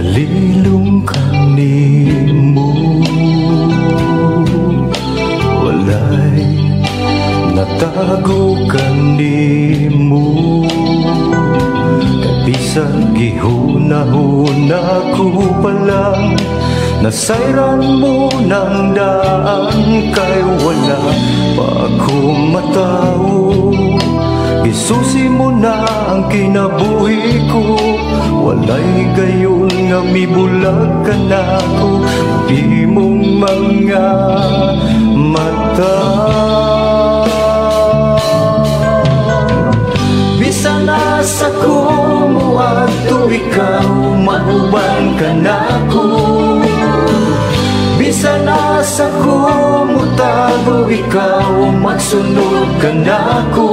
Nalilong kanimo, walay natago kanimo. Kay bisan gihuna-huna ko pa lang, nasayran mo ng daan. Kay wala pa ako matao, isusi mo na ang kinabuhi ko. Walay gayon nga mibulag ka na ako, imong mga mata. Bisan asa ko moadto, ikaw mauban ka na ko. Bisan asa ko motago, ikaw magsunod ka na ko.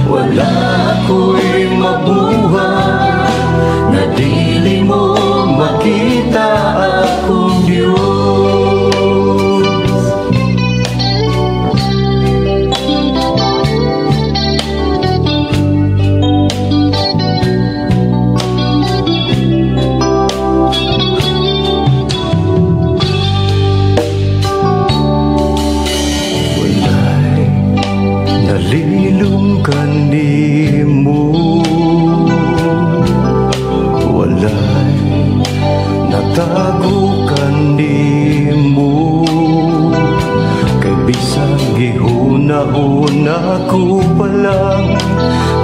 Wala ako'y mabuhat na dili mo makita akong Diyos. Walay nalilong kanimo, walay natago kanimo. Kay bisan gihuna-huna ko pa lang,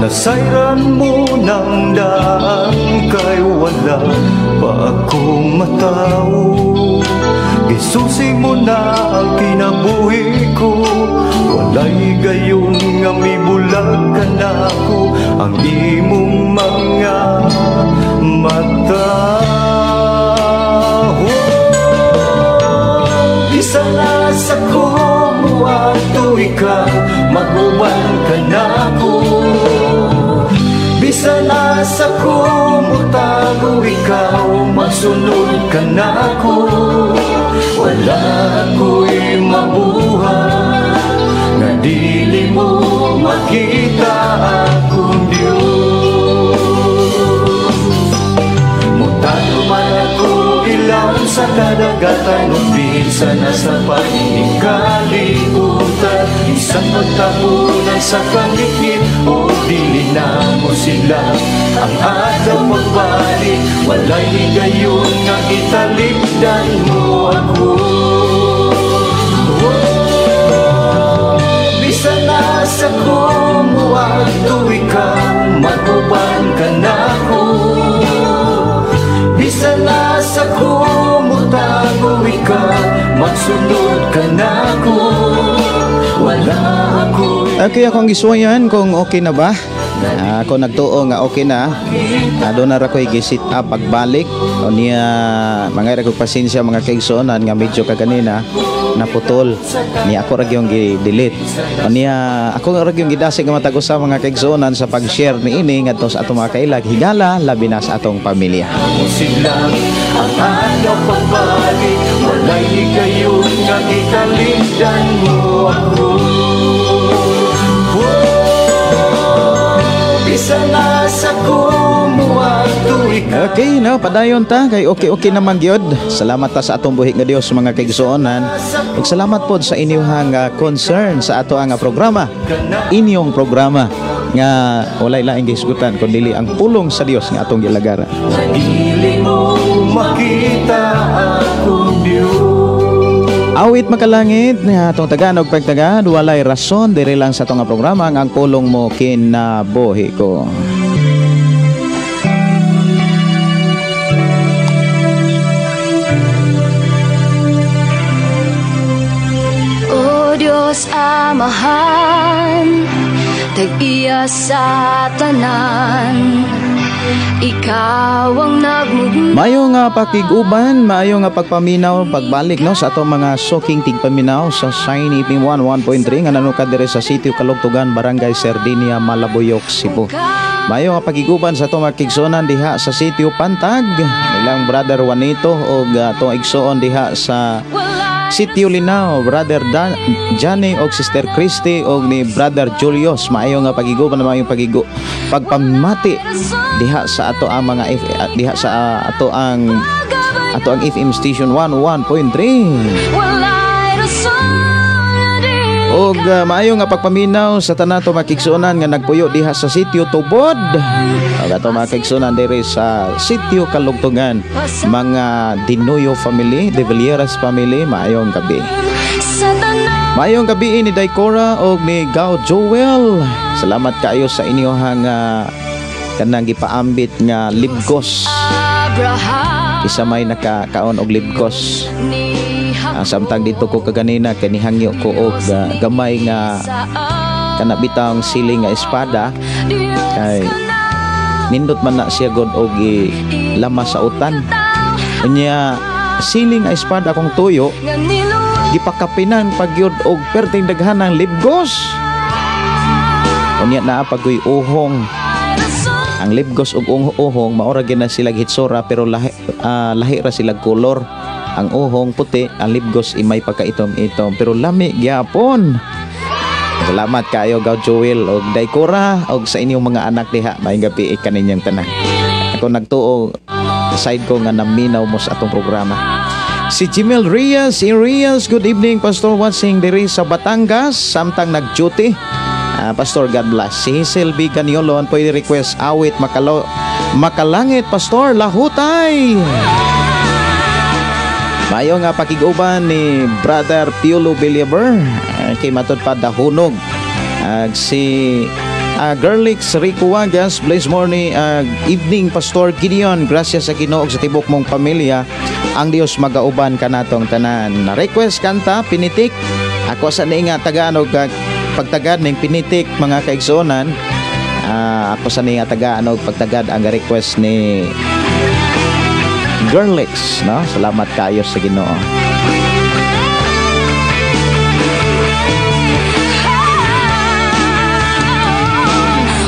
nasayran mo ng daan. Kay wala pa akong matao, isusi mo na ang kinabuhi ko. Walay gayon nga mibulag ka na ako, ang imong mga mata. Oh, bisan asa ko moadto, ikaw mag-uban ka na ako. Bisan asa ko motago, ikaw magsunod ka na ako. Wala ako'y mabuhat na dili mo makita akong Diyos. Mutago man ako ilang sa kadagatan, o bisan na sa panig kalibutan. Bisan magtabunan sa kangitngit, o dili na mo sila ang adlaw pagbalik. Walay higayon nga italipdan mo ako. Oh, bisan asa ko moadto, ikaw mag-uban ka na ako. Bisan asa ko motago, ikaw magsunod ka na ako. Wala ako'y Okay, akong gisuwayan kung okay na ba. Ako nagtuo nga okay na. Doon na ra ko'y gisit up pagbalik. O niya, mga ra kog pasensya mga kaigsuonan nga medyo kaganina naputol. Niya ako ra gyud gi-delete. O niya ako ra gyud gidasig nga matag usa mga kaigsuonan sa pag-share niini ngadto sa atong mga kailag higala labi na sa atong pamilya. Sila ang adlaw pagbalik, walay higayon nga gitalindan mo ako. Bisan asa ko moadto, ikaw. Okay, no, padayon ta kay okay naman gyud. Salamat ta sa atong buhi nga Dios mga kaigsuonan. Ug salamat pod sa inyong concern sa ato ang programa. Inyong programa nga walay laing gihisgutan kun dili ang pulong sa Dios nga atong gilagaran. Dili mo makita akong Dios. Awit makalangit nga atong Tagalog pagtagad, walay rason diri lang sa atong programa ang pulong mo kinabuhi ko. O Diyos Amahan, tag-iya sa tanan, ikaw ang nagmugna. Maayo nga pakig-uban, maayo nga pagpaminaw, pagbalik no sa atong mga soking tigpaminaw sa Shiny FM 101.3 nga nanukad diri sa Sitio Kalugtugan, Barangay Sardinia, Malabuyoc, Cebu. Maayo nga pakig-uban sa atong mga kigsuonan diha sa Sitio Pantag, ilang brother Juanito og atong igsuon diha sa Sitio Linao, Brother Johnny og Sister Christy og ni Brother Julius. Maayo nga pagiguban, maayong pagigo pagpamati diha sa ato ang mga F, diha sa ato ang FM station 101.3. Walay rason nga dili Og maayo nga pagpaminaw sa tanan to makigsuonan nga nagpuyo diha sa Sitio Tubod. Og ato makigsuonan diri sa Sitio Kalugtungan, mga Dinuyo family, De Villeras family, maayong gabi. Sa tanan. Maayong gabi ni Daikora og ni Gao Joel. Salamat kaayo sa inyohang kanang gipaambit nga libgos. Abraham. Isa may nakakaon og libgos. Ni Samtang dito ko kaganina kay nihangyo ko og gamay nga kana bitang siling nga espada kay nindot man na siya god og lamas sa utan. Unya siling nga espada akong tuyo nga niluwa gipakapinan pagyud og perting daghan ng libgos. Unya naa pagoy uhong. Ang libgos ug uhong maora gyud na sila hitsura, pero lahi ra sila kolor. Ang uhong puti, ang libgos imay pagkaitom-itom, pero lami gyapon. Salamat kaayo, Gaw Joel og Daikora og sa inyong mga anak diha. Maayong gabi kaninyang tanan. Ako nagtuo side ko nga naminaw mo sa atong programa. Si Jimel Reyes, Reyes, good evening, Pastor, watching diri sa Batangas samtang nag-duty. Pastor, God bless. Si Hazel B. Ganiolon, pwede request awit makalangit, Pastor, lahutay. Mayo nga pakig-uban ni Brother Piolo Believer, kay matod pa dahunog. Ag si Gerlix Rico Wagas, bless morning, evening, Pastor Gideon. Gracias sa Ginoo sa tibok mong pamilya. Ang Dios magauban kanatong tanan. Request kanta pinitik. Ako sa ni nga tagaan og pagtagad ning pinitik, mga kaigsuonan. Ako sa ni nga tagaan og pagtagad ang request ni Gerlix, no? Salamat kayo sa Ginoo.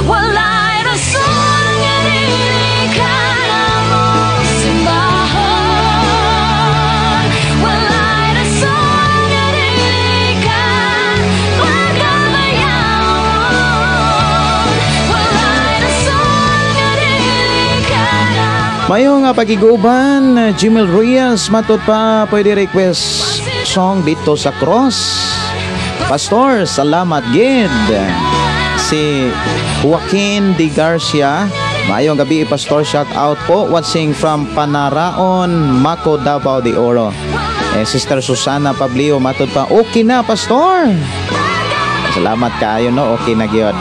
Walay rason nga dili ka namo simbahon. Walay rason nga dili ka pagabayawon. Walay rason nga dili ka namo Mayo nga pagiguban, Jimel Reyes, matod pa pwede request song dito sa cross. Pastor, salamat gid. Si Joaquin D. Garcia, maayong gabi, Pastor, shout out po, watching from Panaraon, Maco, Davao de Oro. Sister Susana Pablio, matod pa, okay na, Pastor. Salamat kaayo, no, okay na gyud.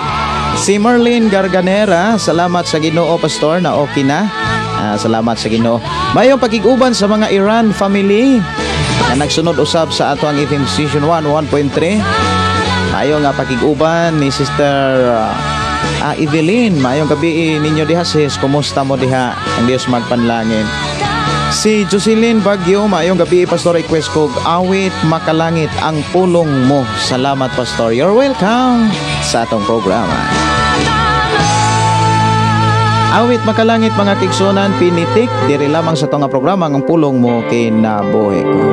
Si Merlin Garganera, salamat sa Ginoo, Pastor, na okay na. Salamat sa Ginoo. Mayong pakig-uban sa mga Iran family na nagsunod usab sa ato ang FM Station 1 1.3. Mayo nga pakig-uban ni Sister Evelyn. Maayong gabi ninyo diha, sis. Kumusta mo diha? Ang Dios magpanlangin. Si Jocelyn Bagyo, maayong gabi, Pastor, request ko awit makalangit ang pulong mo. Salamat, Pastor. You're welcome sa atong programa. Awit makalangit, mga kigsunan, pinitik diri lamang sa atong nga programa ang pulong mo kinabuhi ko.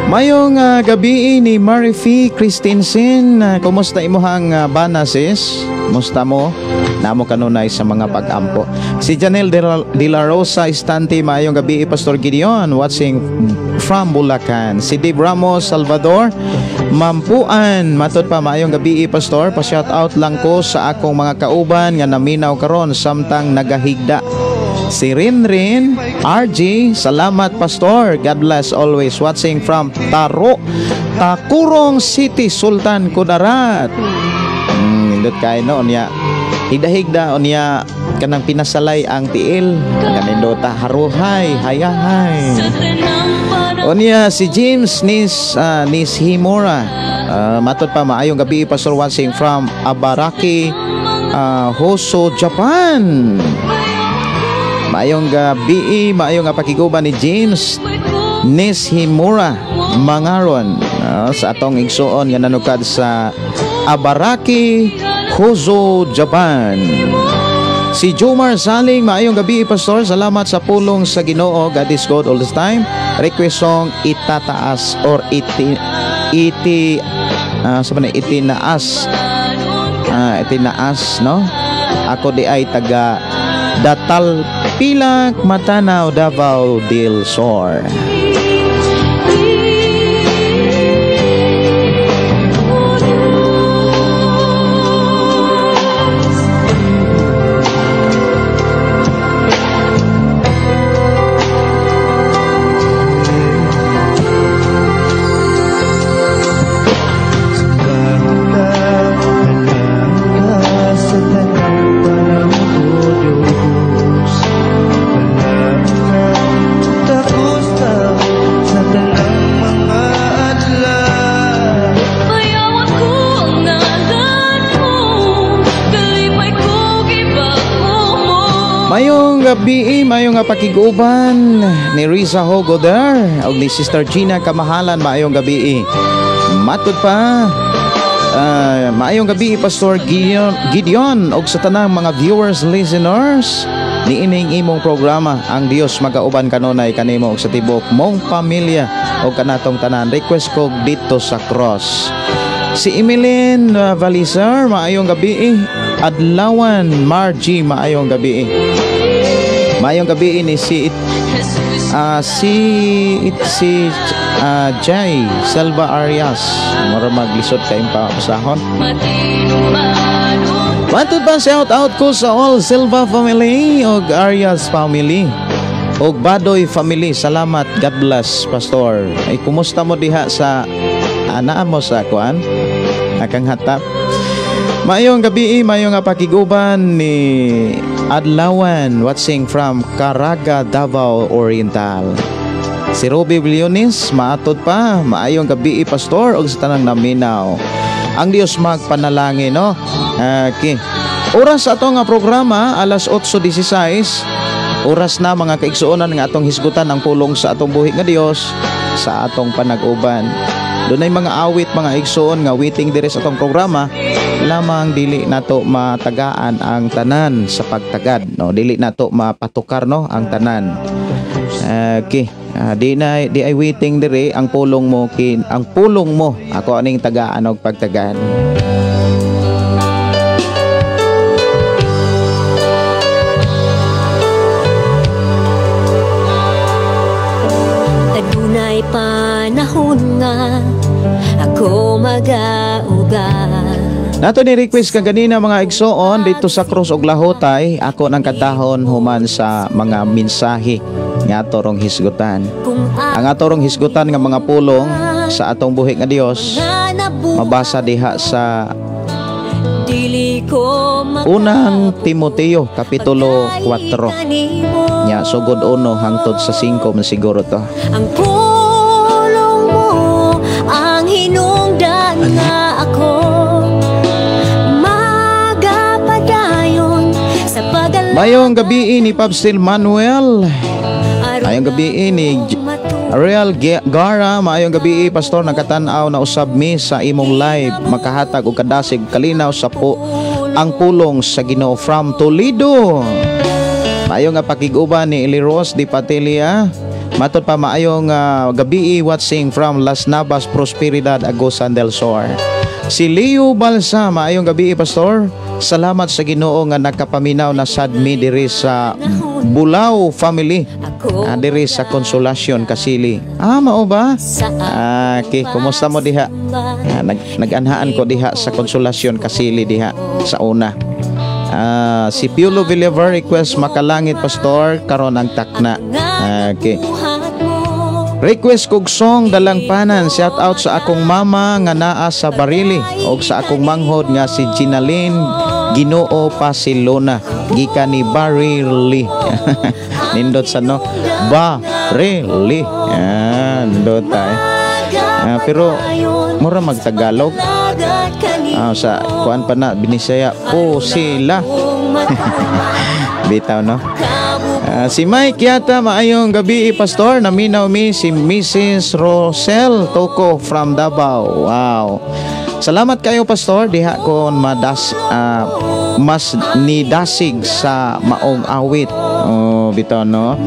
Mayong gabi ni Marifi Christensen. Kumusta imuhang bana, sis? Kumusta mo? Namo kanunay sa mga pag-ampo. Si Janelle De La Rosa Estante, maayong gabi, Pastor Gideon, watching from Bulacan. Si Dave Ramos Salvador Mampuan, matod pa maayong gabi, Pastor, pa-shout out lang ko sa akong mga kauban nga naminaw karon samtang nagahigda. Si Rinrin RG, salamat, Pastor. God bless always. Watching from Taro, Tacurong City, Sultan Kudarat. Nindot kay no unya. Higda-higda unya kanang pinasalay ang tiil. Kanindota haruhay, hayahay. Unya si James Nis Himora. Matod pa maayong gabi, Pastor, watching from Abaraki, Hoso, Japan. Maayong gabi, maayong nga pakiguban ni James Nis Himura Mangaron, sa atong igsuon nga nanukad sa Abaraki, Hozo, Japan. Si Jomar Saling, maayong gabi Pastor, salamat sa pulong sa Ginoo. God is good all the time. Request song itataas or iti iti sa man itinaas, itinaas, no? Ako di ay taga Datal Pilak, Matanao, Davao del Sur. Mayong gabi, mayong nga pakiguban ni Riza Hogoder og ni Sister Gina Kamahalan, maayong gabi. Matud pa, maayong gabi Pastor Gideon og sa tanang mga viewers, listeners niining imong programa. Ang Dios magauban kanunay kanimo og sa tibok mong pamilya og kanatong tanan. Request ko dito sa cross. Si Emilyn Valizar, maayong gabi. Adlawan Margie, maayong gabi. Maayong gabi ni si Jay Selva Arias. Mura maglisod kayong pabasahon. Matod pa, shout out ko sa all Silva family og Arias family og Badoy family. Salamat, God bless Pastor. Ay, kumusta mo diha sa anaa mo sa kuan? Akang hatap. Maayong gabi, maayong nga pakiguban ni Adlawan, watching from Caraga, Davao Oriental. Si Ruby Bilionis, maatod pa, maayong gabi Pastor og sa tanang naminaw. Ang Dios magpanalangin, no? Okay. Oras ato nga programa alas 8:16. Oras na mga kaigsuonan nga atong hisgutan ang pulong sa atong buhi nga Dios sa atong panag-uban. Dunay mga awit mga igsuon nga waiting diri sa atong programa, lamang dili nato matagaan ang tanan sa pagtagad, no? Dili nato mapatukar, no, ang tanan. Okay. Di na di ay waiting diri ang pulong mo kin ang pulong mo ako aning tagaan og pagtagad. Adunay panahon nga ako magauga. Nato ni request ka ganina mga igsoon dito sa Cross og Lahotay, ako nang katahon human sa mga mensahe nga atorong hisgutan. Ang atorong hisgutan nga mga pulong sa atong buhi nga Dios mabasa diha sa Unang Timoteo kapitulo 4. Nya sugod 1 hangtod sa 5 man siguro to. Ang pulong mo ang hinungdan nga ako magapadayon sa pag-alagad. Mayong gabi ni Pabstil Manuel. Mayong gabi ni Ariel Gara, maayong gabi Pastor, nakatan-aw na usab mi sa imong live, makahatag og kadasig kalinaw sa po ang pulong sa Ginoo from Toledo. Maayong nga pakig-uban ni Eli Rose di Patelia. Matod pa, maayong gabi watching from Las Navas, Prosperidad, Agusan del Sur. Si Leo Balsa, maayong gabi Pastor. Salamat sa Ginoo nga nakapaminaw na sad mi diri sa Bulao family. Diri sa Consolacion, Kasili. Mao ba? Okay, kumusta mo diha? Nag-anhaan ko diha sa Consolacion, Kasili diha sa una. Si Piolo Villaver request makalangit Pastor karon ang takna. Okay. Request kog song Dalangpanan, shout out sa akong mama nga naa sa Barili og sa akong manghod nga si Ginaline Ginoo Pasilona gikan ni Barry Lee. Nindot sa no Barry Lee. Nindot ay. Pero mura magtagalog. Sa kuan pa na Binisaya po sila. Bitaw no. Si Mike yata, maayong gabi, Pastor. Naminaw mi si Mrs. Rosel Toko from Davao. Wow. Salamat kayo, Pastor, diha kon madas mas nidasig sa maong awit. Oh, bitaw, no.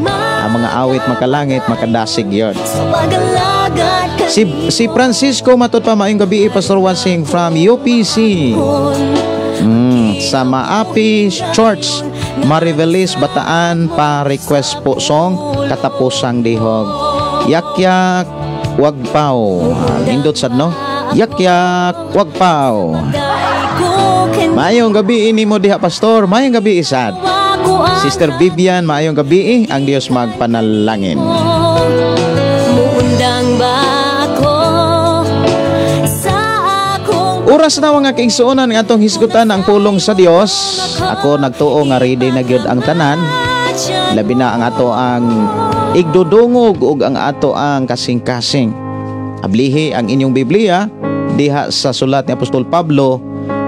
Ang mga awit makalangit, makadasig yon. Sa pag-alagad ka Si Francisco matud pa, maayong gabi, Pastor Wansing from UPC. Sa Maapi Church, Marivelis, Bataan, pa request po song Katapusang Dihog. Yak yak wag paw. Nindot sad, no? Yak yak wag paw. Maayong gabi ini mo diha, Pastor. Maayong gabi isad. Sister Vivian, maayong gabi. Ang Dios magpanalangin. Muundang ba ako sa akong Oras na, mga kaigsuonan, nga atong hisgutan ang pulong sa Dios. Ako nagtuo nga ready na gyud ang tanan. Labi na ang ato ang igdudungog ug ang ato ang kasing-kasing. Ablihi ang inyong Biblia diha sa sulat ni Apostol Pablo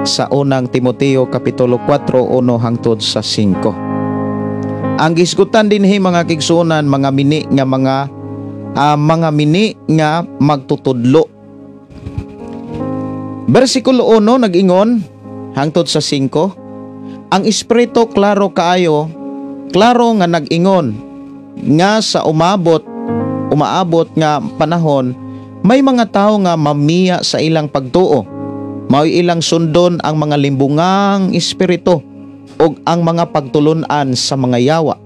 sa Unang Timoteo kapitulo 4, 1 hangtod sa 5. Ang gisgutan dinhi, mga kaigsuonan, mga mini nga magtutudlo. Bersikulo 1 nag-ingon hangtod sa 5, ang Espiritu klaro kaayo, klaro nga nag-ingon nga sa umaabot nga panahon may mga tao nga mamiya sa ilang pagtuo. Mao'y ilang sundon ang mga limbungang espiritu ug ang mga pagtulunan sa mga yawa.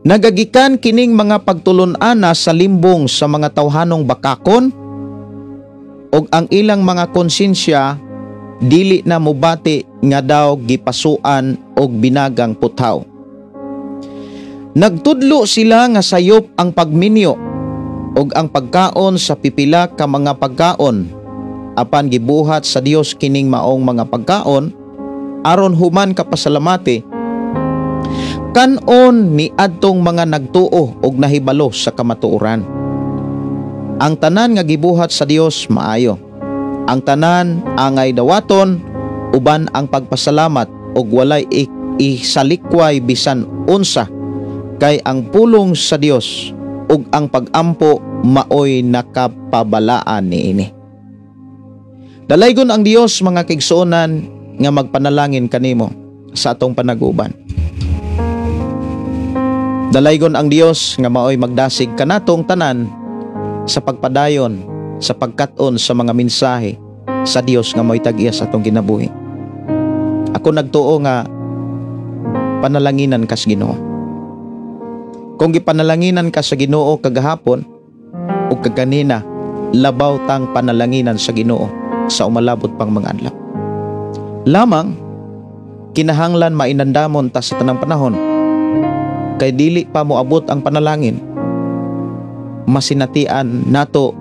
Nagagikan kining mga pagtulun-ana sa limbong sa mga tawhanong bakakon ug ang ilang mga konsensya dili na mubati nga daw gipasuan og binagang puthaw. Nagtudlo sila nga sayop ang pagminyo ug ang pagkaon sa pipila ka mga pagkaon, apan gibuhat sa Dios kining maong mga pagkaon aron human kapasalamati kan-on ni adtong mga nagtuo og nahibalo sa kamatuoran. Ang tanan nga gibuhat sa Dios maayo. Ang tanan angay dawaton uban ang pagpasalamat ug walay isalikway bisan unsa, kay ang pulong sa Dios ug ang pagampo maoy nakapabalaan niini. Dalaygon ang Dios, mga kaigsuonan, nga magpanalangin kanimo sa atong panaguban. Dalaygon ang Dios nga maoy magdasig kanatong tanan sa pagpadayon sa pagkat-on sa mga mensahe sa Dios nga maoy tag-iya sa atong kinabuhi. Ako nagtuo nga panalanginan kas Ginoo. Kung gipanalanginan ka sa Ginoo kagahapon ug kaganina, labaw tang panalanginan sa Ginoo sa umalabot pang mga adlaw. Lamang kinahanglan mainandamon ta sa tanang panahon kay dili pa moabot ang panalangin, masinatian nato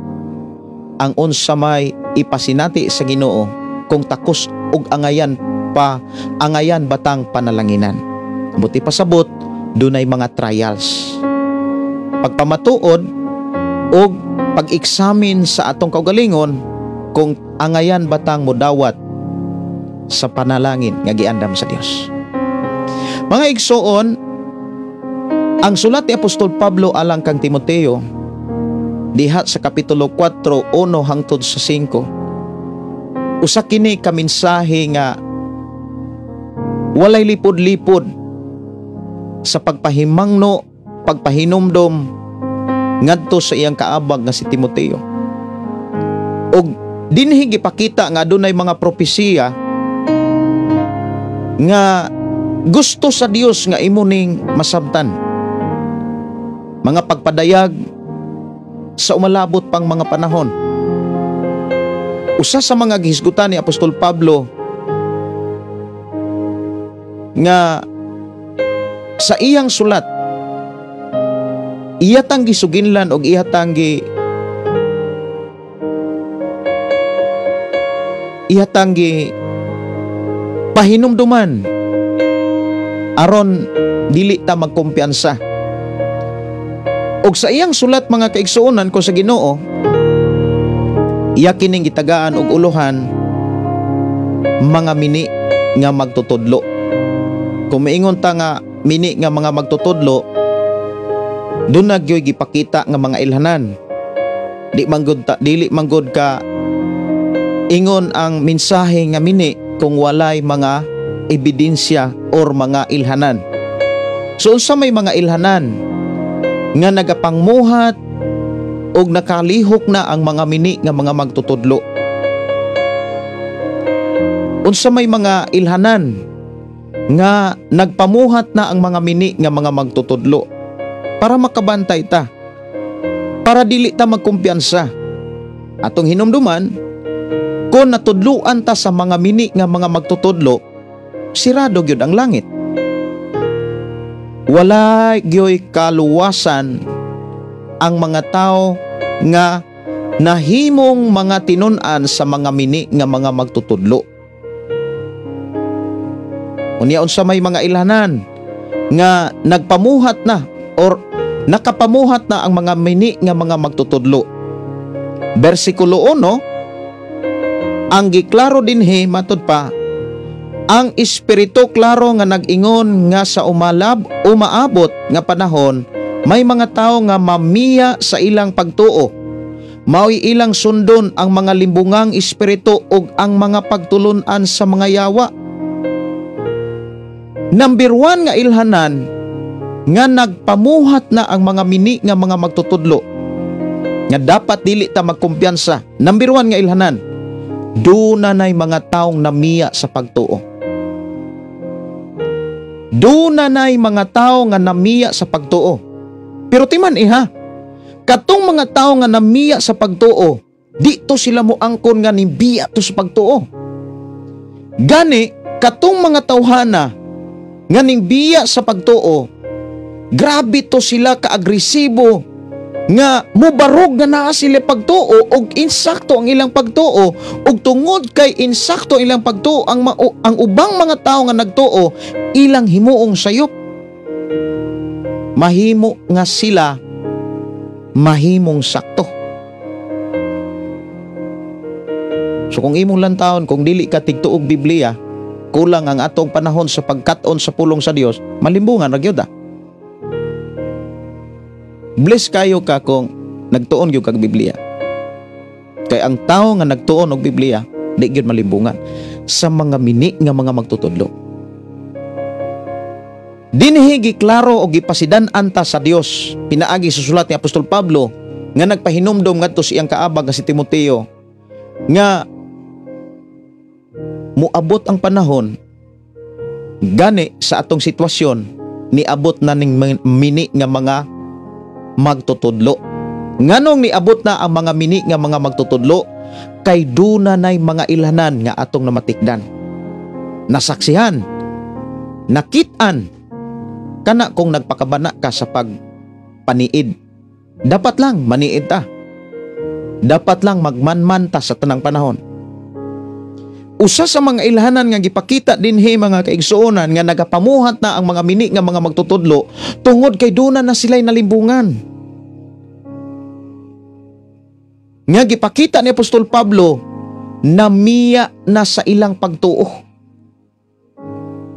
ang unsa may ipasinati sa Ginoo kung takos ug angayan pa, angayan batang panalanginan. Buti pasabot dunay mga trials, pagpamatuod og pag-examine sa atong kaugalingon kung angayan batang modawat sa panalangin nga giandam sa Dios. Mga igsoon, ang sulat ni Apostol Pablo alang kang Timoteo diha sa kapitulo 4, 1 hangtod sa 5, usa kini ka mensahe nga walay lipod-lipod sa pagpahimangno, pagpahinumdom ngadto sa iyang kaabag nga si Timoteo. Og dinhi gipakita nga adunay mga propesiya nga gusto sa Dios nga imo ning masabtan. Mga pagpadayag sa umalabot pang mga panahon. Usa sa mga gihisgutan ni Apostol Pablo nga sa iyang sulat, iya tang gisuginlan og iya tang gi pahinumduman aron dili ta magkumpiyansa. Og sa iyang sulat, mga kaigsuonan ko sa Ginoo, iya kining gitagaan og uluhan "Mga mini nga magtutudlo." Kung miingon ta nga mini nga mga magtutudlo, duna gyoy gipakita nga mga ilhanan. Di manggod ta, dili manggod ka ingon ang mensahe nga mini kung walay mga ebidensya or mga ilhanan. So unsa may mga ilhanan nga nagapangmuhat og nakalihok na ang mga mini nga mga magtutudlo? Unsa may mga ilhanan nga nagpamuhat na ang mga mini nga mga magtutudlo para makabantay ta, para dili ta magkumpiyansa? Atong hinumduman, kung natudluan ta sa mga mini nga mga magtutudlo, sirado gyud ang langit. Wala gyoy kaluwasan ang mga tao nga nahimong mga tinun-an sa mga mini nga mga magtutudlo. Unya, unsa may mga ilhanan nga nagpamuhat na or nakapamuhat na ang mga mini nga mga magtutudlo? Bersikulo 1, ang giklaro dinhi, matud pa, ang Espiritu klaro nga nag-ingon nga sa umalab umaabot nga panahon, may mga tao nga mamiya sa ilang pagtuo. Mao'y ilang sundon ang mga limbungang espiritu ug ang mga pagtulunan sa mga yawa. Number 1 nga ilhanan nga nagpamuhat na ang mga mini nga mga magtutudlo nga dapat dili ta magkumpiyansa. Number 1 nga ilhanan, duna nay mga taong namiya sa pagtuo. Duna nay mga tao nga namiya sa pagtuo. Pero timan iha, katong mga tao nga namiya sa pagtuo, di to sila moangkon nga nibiya to sa pagtuo. Gani, katong mga tawhana nga ningbiya sa pagtuo, grabe to sila kaagresibo nga mubarog nga naa sila pagtuo og insakto ang ilang pagtuo, og tungod kay insakto ilang pagtuo, ang ubang mga tao nga nagtuo ilang himuong sayop. Mahimo nga sila mahimong sakto. So kung imong lantawon, kung dili ka tigtuog Biblia, kulang ang atong panahon sa pagkat-on sa pulong sa Dios, malimbungan ra gyud ah. Bless kayo ka kung nagtuon gyud kag Biblia. Kay ang tao nga nagtuon og Biblia, di gyud malimbungan sa mga mini nga mga magtutudlo. Dinhi giklaro og gipasidan-an ta sa Dios pinaagi sa sulat ni Apostol Pablo nga nagpahinumdom ngadto sa iyang kaabag nga si Timoteo nga muabot ang panahon, gani sa atong sitwasyon niabot na ning mini nga mga magtutudlo. Nganong niabot na ang mga mini nga mga magtutudlo? Kay duna nay mga ilhanan nga atong namatikdan, nasaksihan, nakit-an. Kana kung nagpakabana ka sa pagpaniid, dapat lang maniid ta. Dapat lang magmanman ta sa tanang panahon. Usa sa mga ilhanan nga gipakita dinhi, mga kaigsuonan, nga nagapamuhat na ang mga mini nga mga magtutudlo tungod kay duna na sila'y nalimbungan. Nga gipakita ni Apostol Pablo, namiya na sa ilang pagtuo.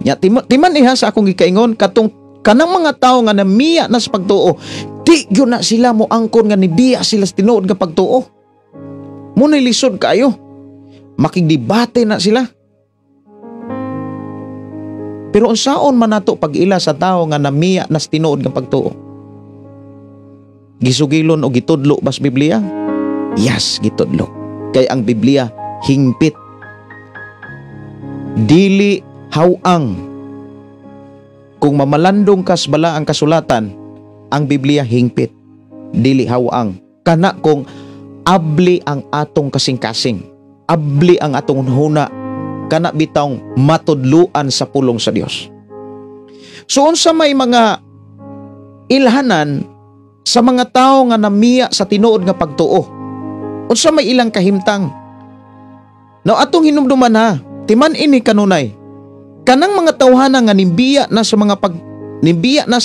Nya timan iha sa akong gikaingon, katong kanang mga tawo nga namiya na sa pagtuo, di gyud na sila moangkon nga nibiya sila sa tinuod nga pagtuo. Muna'y lisod kaayo. Makigdebate na sila. Pero unsaon man nato pag-ila sa tawo nga namiya na sa tinuod nga pagtuo? Gisugilon o gitudlo bas Biblia? Yes, gitudlo. Kay ang Biblia hingpit. Dili hawang. Kung mamalandong kas bala ang kasulatan, ang Biblia hingpit. Dili hawang. Kana kung abli ang atong kasing-kasing, abli ang atong huna, kana bitawng matudluan sa pulong sa Dios. So unsa may mga ilhanan sa mga tao nga namiya sa tinuod nga pagtuo? Unsa may ilang kahimtang? Now atong hinumduman ha, timan ini kanunay. Kanang mga tawhana nga nimbiya na sa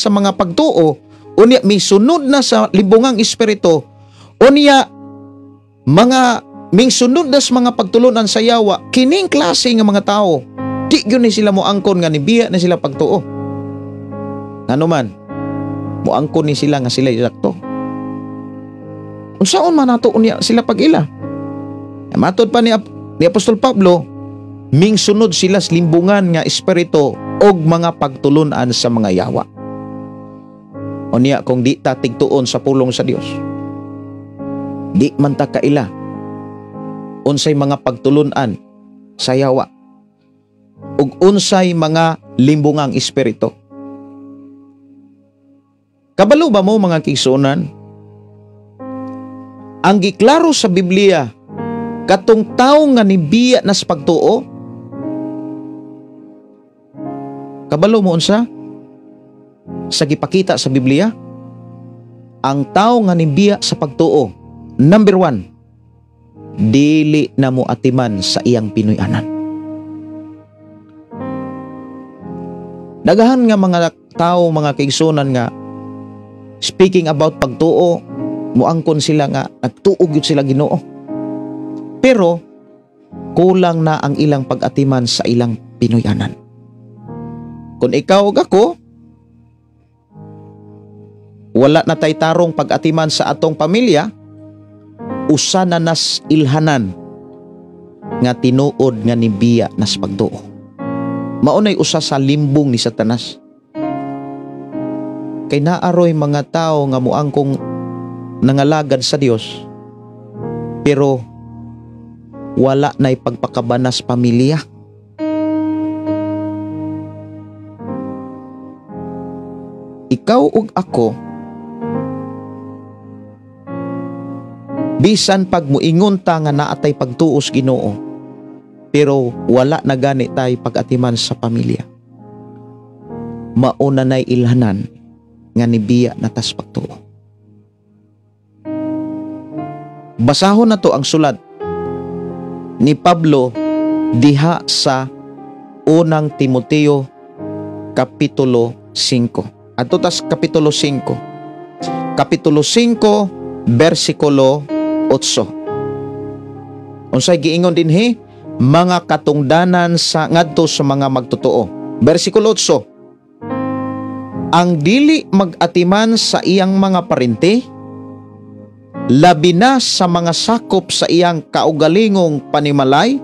mga pagtuo, unya misunod na sa libungang espiritu, unya mga mingsunod na sa mga pagtulunan sa yawa, kining klase nga mga tao, di gyud ni sila moangkon nga nibiya na sila pagtuo. Ngano man, muangkon ni sila nga sila sakto. Unsaon man nato unya sila pag-ila? Matod pa ni Apostol Pablo, mingsunod sila sa limbungan nga espiritu og mga pagtulunan sa mga yawa. Unya kung di ta tigtuon sa pulong sa Dios, di man ta kaila unsay mga pagtulunan sa yawa ug unsay mga limbungang espiritu. Kabalo ba mo, mga kaigsuonan? Ang giklaro sa Biblia, katong tawo nga nibiya na sa pagtuo, kabalo mo unsa? Sa gipakita sa Biblia, ang tawo nga nibiya sa pagtuo, number 1, dili na mo atiman sa iyang Pinoy-anan. Daghan nga mga tao, mga kaigsunan, nga speaking about pagtuo, muangkon sila nga nagtuo gyud sila Ginoo. Pero kulang na ang ilang pag-atiman sa ilang Pinoy-anan. Kung ikaw ug ako, wala na tay tarong pag-atiman sa atong pamilya, usa na nas ilhanan nga tinuod nga nibiya nas pagtuo. Maunay usa sa limbong ni Satanas. Kay naaroy mga tao nga muangkong nangalagad sa Dios, pero wala na'y pagpakabanas pamilya. Ikaw ug ako, bisan pag muingon ta nga naatay pagtuos Ginoo, pero wala na gani tay pag-atiman sa pamilya, mauna na'y ilhanan nga nibiya na tas pagtuo. Basahon na to ang sulat ni Pablo diha sa unang Timoteo Kapitulo 5. Adto tas Kapitulo 5. Kapitulo 5, versikulo 8. Unsay giingon dinhi? Mga katungdanan sa ngadto sa mga magtotoo. Versikulo 8. Ang dili mag-atiman sa iyang mga parente, labi na sa mga sakop sa iyang kaugalingong panimalay,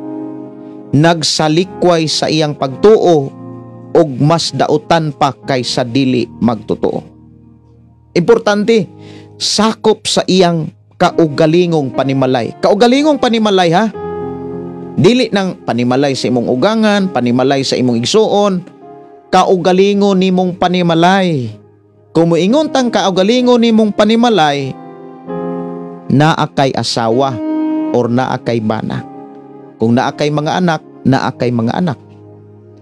nagsalikway sa iyang pagtuo og mas dautan pa kaysa dili magtotoo. Importante, sakop sa iyang kaugalingong panimalay. Kaugalingong panimalay, ha? Dili nang panimalay sa imong ugangan, panimalay sa imong igsuon, kaugalingon nimong panimalay. Kung moingon tang kaugalingon nimong panimalay, naa kay asawa or naa kay bana. Kung naa kay mga anak, naa kay mga anak.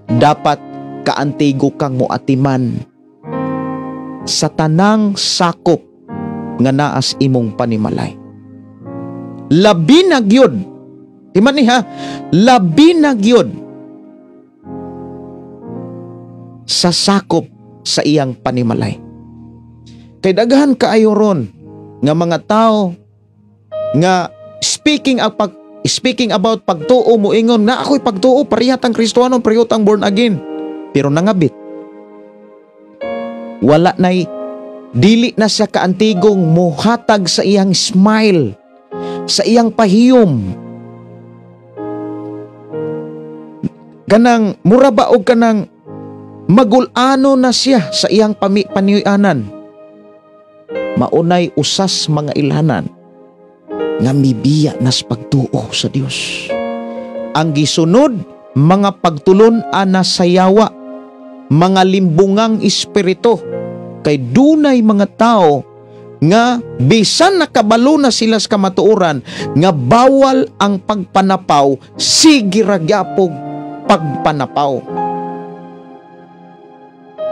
Dapat kaantigo kang moatiman sa tanang sakop nga naas imong panimalay. Labi na gyud. Timan ni ha, labi na gyud sa sakop sa iyang panimalay. Kay daghan kaayo ron nga mga tao nga speaking about pagtuo, moingon na ako'y pagtuo, parehas ang Kristohanon, parehas ang born again, pero nangabit. Wala nay, dili na siya kaantigong muhatag sa iyang smile, sa iyang pahiyom. Kanang mura ba og kanang magulano na siya sa iyang paniuyanan. Maunay usas mga ilhanan nga mibiya nas pagtuo sa Dios. Ang gisunod, mga pagtulon ana sa yawa, mga limbungang espiritu. Kay dunay mga tao nga bisan nakabalo na sila sa kamatuoran nga bawal ang pagpanapaw, sige ra gyapog pagpanapaw.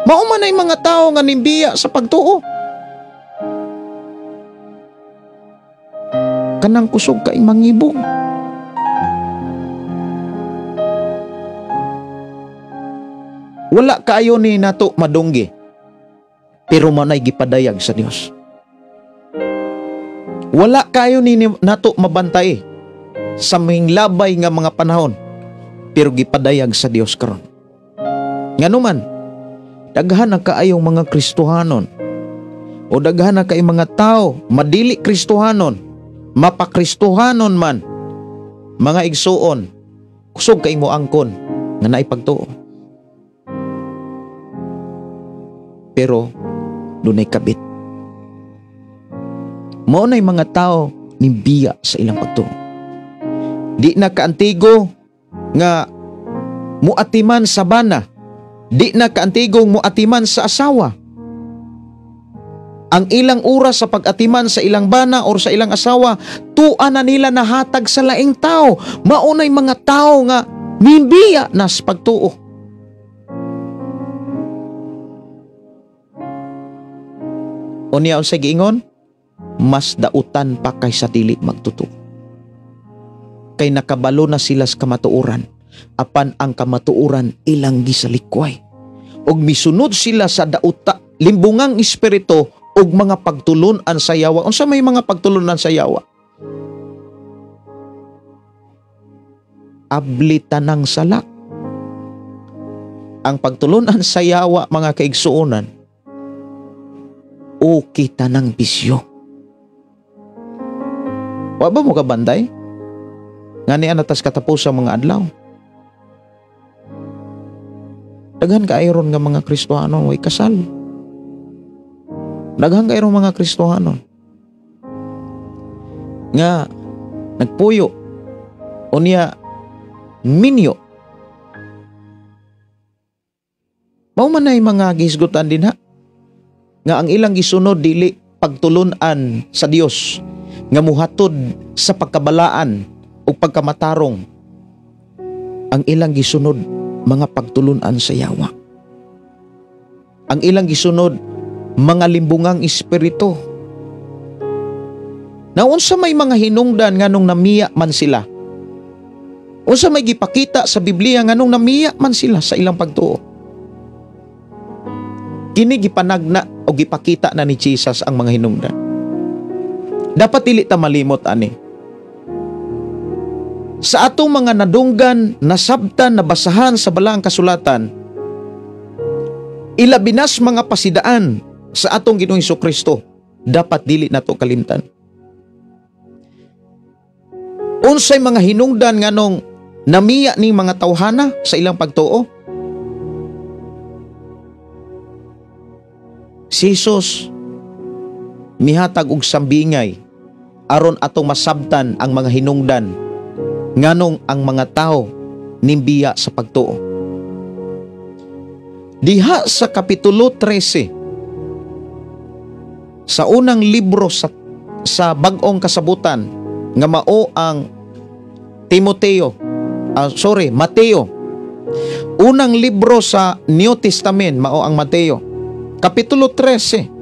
Mao man ay mga tao nga nimbiya sa pagtuo. Kanang kusog kay mangibog. Wala kaayo ni nato madunggi, pero manay gipadayag sa Dios. Wala kaayo ni nato mabantay sa mahinglabay nga mga panahon, pero gipadayag sa Dios karon. Nganuman, Daghan na kaayong mga Kristohanon o daghan na kay mga tao madili Kristohanon, mapakristohanon man, mga igsuon, kusog kay mo angkon nga naipagtuo. Pero dunay kabit. Mao nay mga tao nimbiya sa ilang pagtuo. Di na kaantigo nga muatiman sa bana, di na kaantigong muatiman sa asawa. Ang ilang oras sa pag-atiman sa ilang bana or sa ilang asawa, tua na nila nahatag sa laing tao. Maunay mga tao nga mimbiya na sa pagtuo. Unya unsay giingon? Mas dautan pa kaysa dili magtuo. Kay nakabalo na sila sa kamatuoran, apan ang kamatuoran ilang gisalikway. Og misunod sila sa dauta, limbungang espiritu og mga pagtulunan sa yawa. Unsa may mga pagtulunan sa yawa? Abli tanang sala. Ang pagtulunan sa yawa, mga kaigsuonan, o kita ng bisyo. Wa ba mo kabantay? Ngani anatas katapos sa mga adlaw. Daghan kaayo ron nga mga Kristohanon way kasal. Daghan kaayo ron mga Kristohanon nga nagpuyo unya minyo. Mao man ay mga gihisgutan dinha nga ang ilang gisunod dili pagtulun-an sa Dios nga muhatod sa pagkabalaan o pagkamatarong. Ang ilang gisunod mga pagtulun-an sa yawa. Ang ilang gisunod mga limbungang espiritu. Naunsa may mga hinungdan nganong namiya man sila? Unsa may gipakita sa Biblia nganong namiya man sila sa ilang pagtuo? Kini gipanagna o gipakita na ni Jesus ang mga hinungdan. Dapat dili ta malimot ani. Sa atong mga nadunggan, nasabtan, nabasahan sa balaang kasulatan, ilabinas mga pasidaan sa atong Ginoong Hesukristo, dapat dili nato kalimtan. Unsay mga hinungdan nganong namiya ning mga tawhana sa ilang pagtuo? Si Jesus mihatag og sambingay aron atong masabtan ang mga hinungdan nganong ang mga tao nimbiya sa pagtuo. Diha sa Kapitulo 13 sa unang libro sa Bag-ong Kasabutan nga mao ang Mateo. Unang libro sa New Testament mao ang Mateo. Kapitulo 13.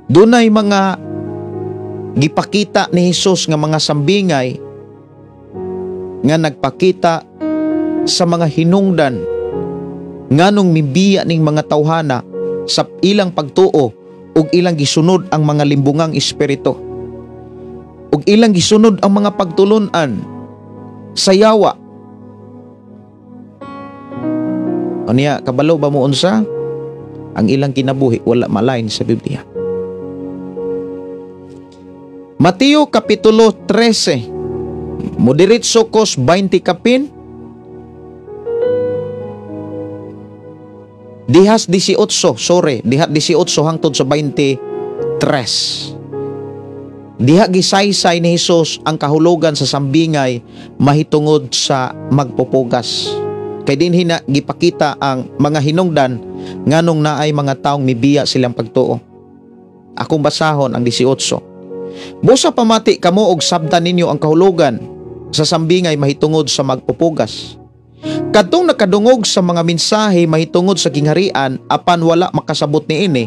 Dunay mga gipakita ni Hesus nga mga sambingay nga nagpakita sa mga hinungdan nganong mibiya ning mga tawhana sa ilang pagtuo ug ilang gisunod ang mga limbungang espiritu ug ilang gisunod ang mga pagtulun-an sa yawa. Unya, kabalo ba mo unsa? Ang ilang kinabuhi wala malain sa Biblia. Mateo Kapitulo 13, mudiretso kos 20 kapin, dihas 18, sorry, diha 18 hangtod sa 23. Diha gisaysay ni Hesus ang kahulugan sa sambingay mahitungod sa magpupugas. Kay dinhi na gipakita ang mga hinungdan nganong naay mga taong mibiya silang pagtuo. Akong basahon ang 18. Busa pamati kamo og sabtan ninyo ang kahulugan sa sambingay mahitungod sa magpupugas. Kadtong nakadungog sa mga mensahe mahitungod sa gingharian apan wala makasabot niini,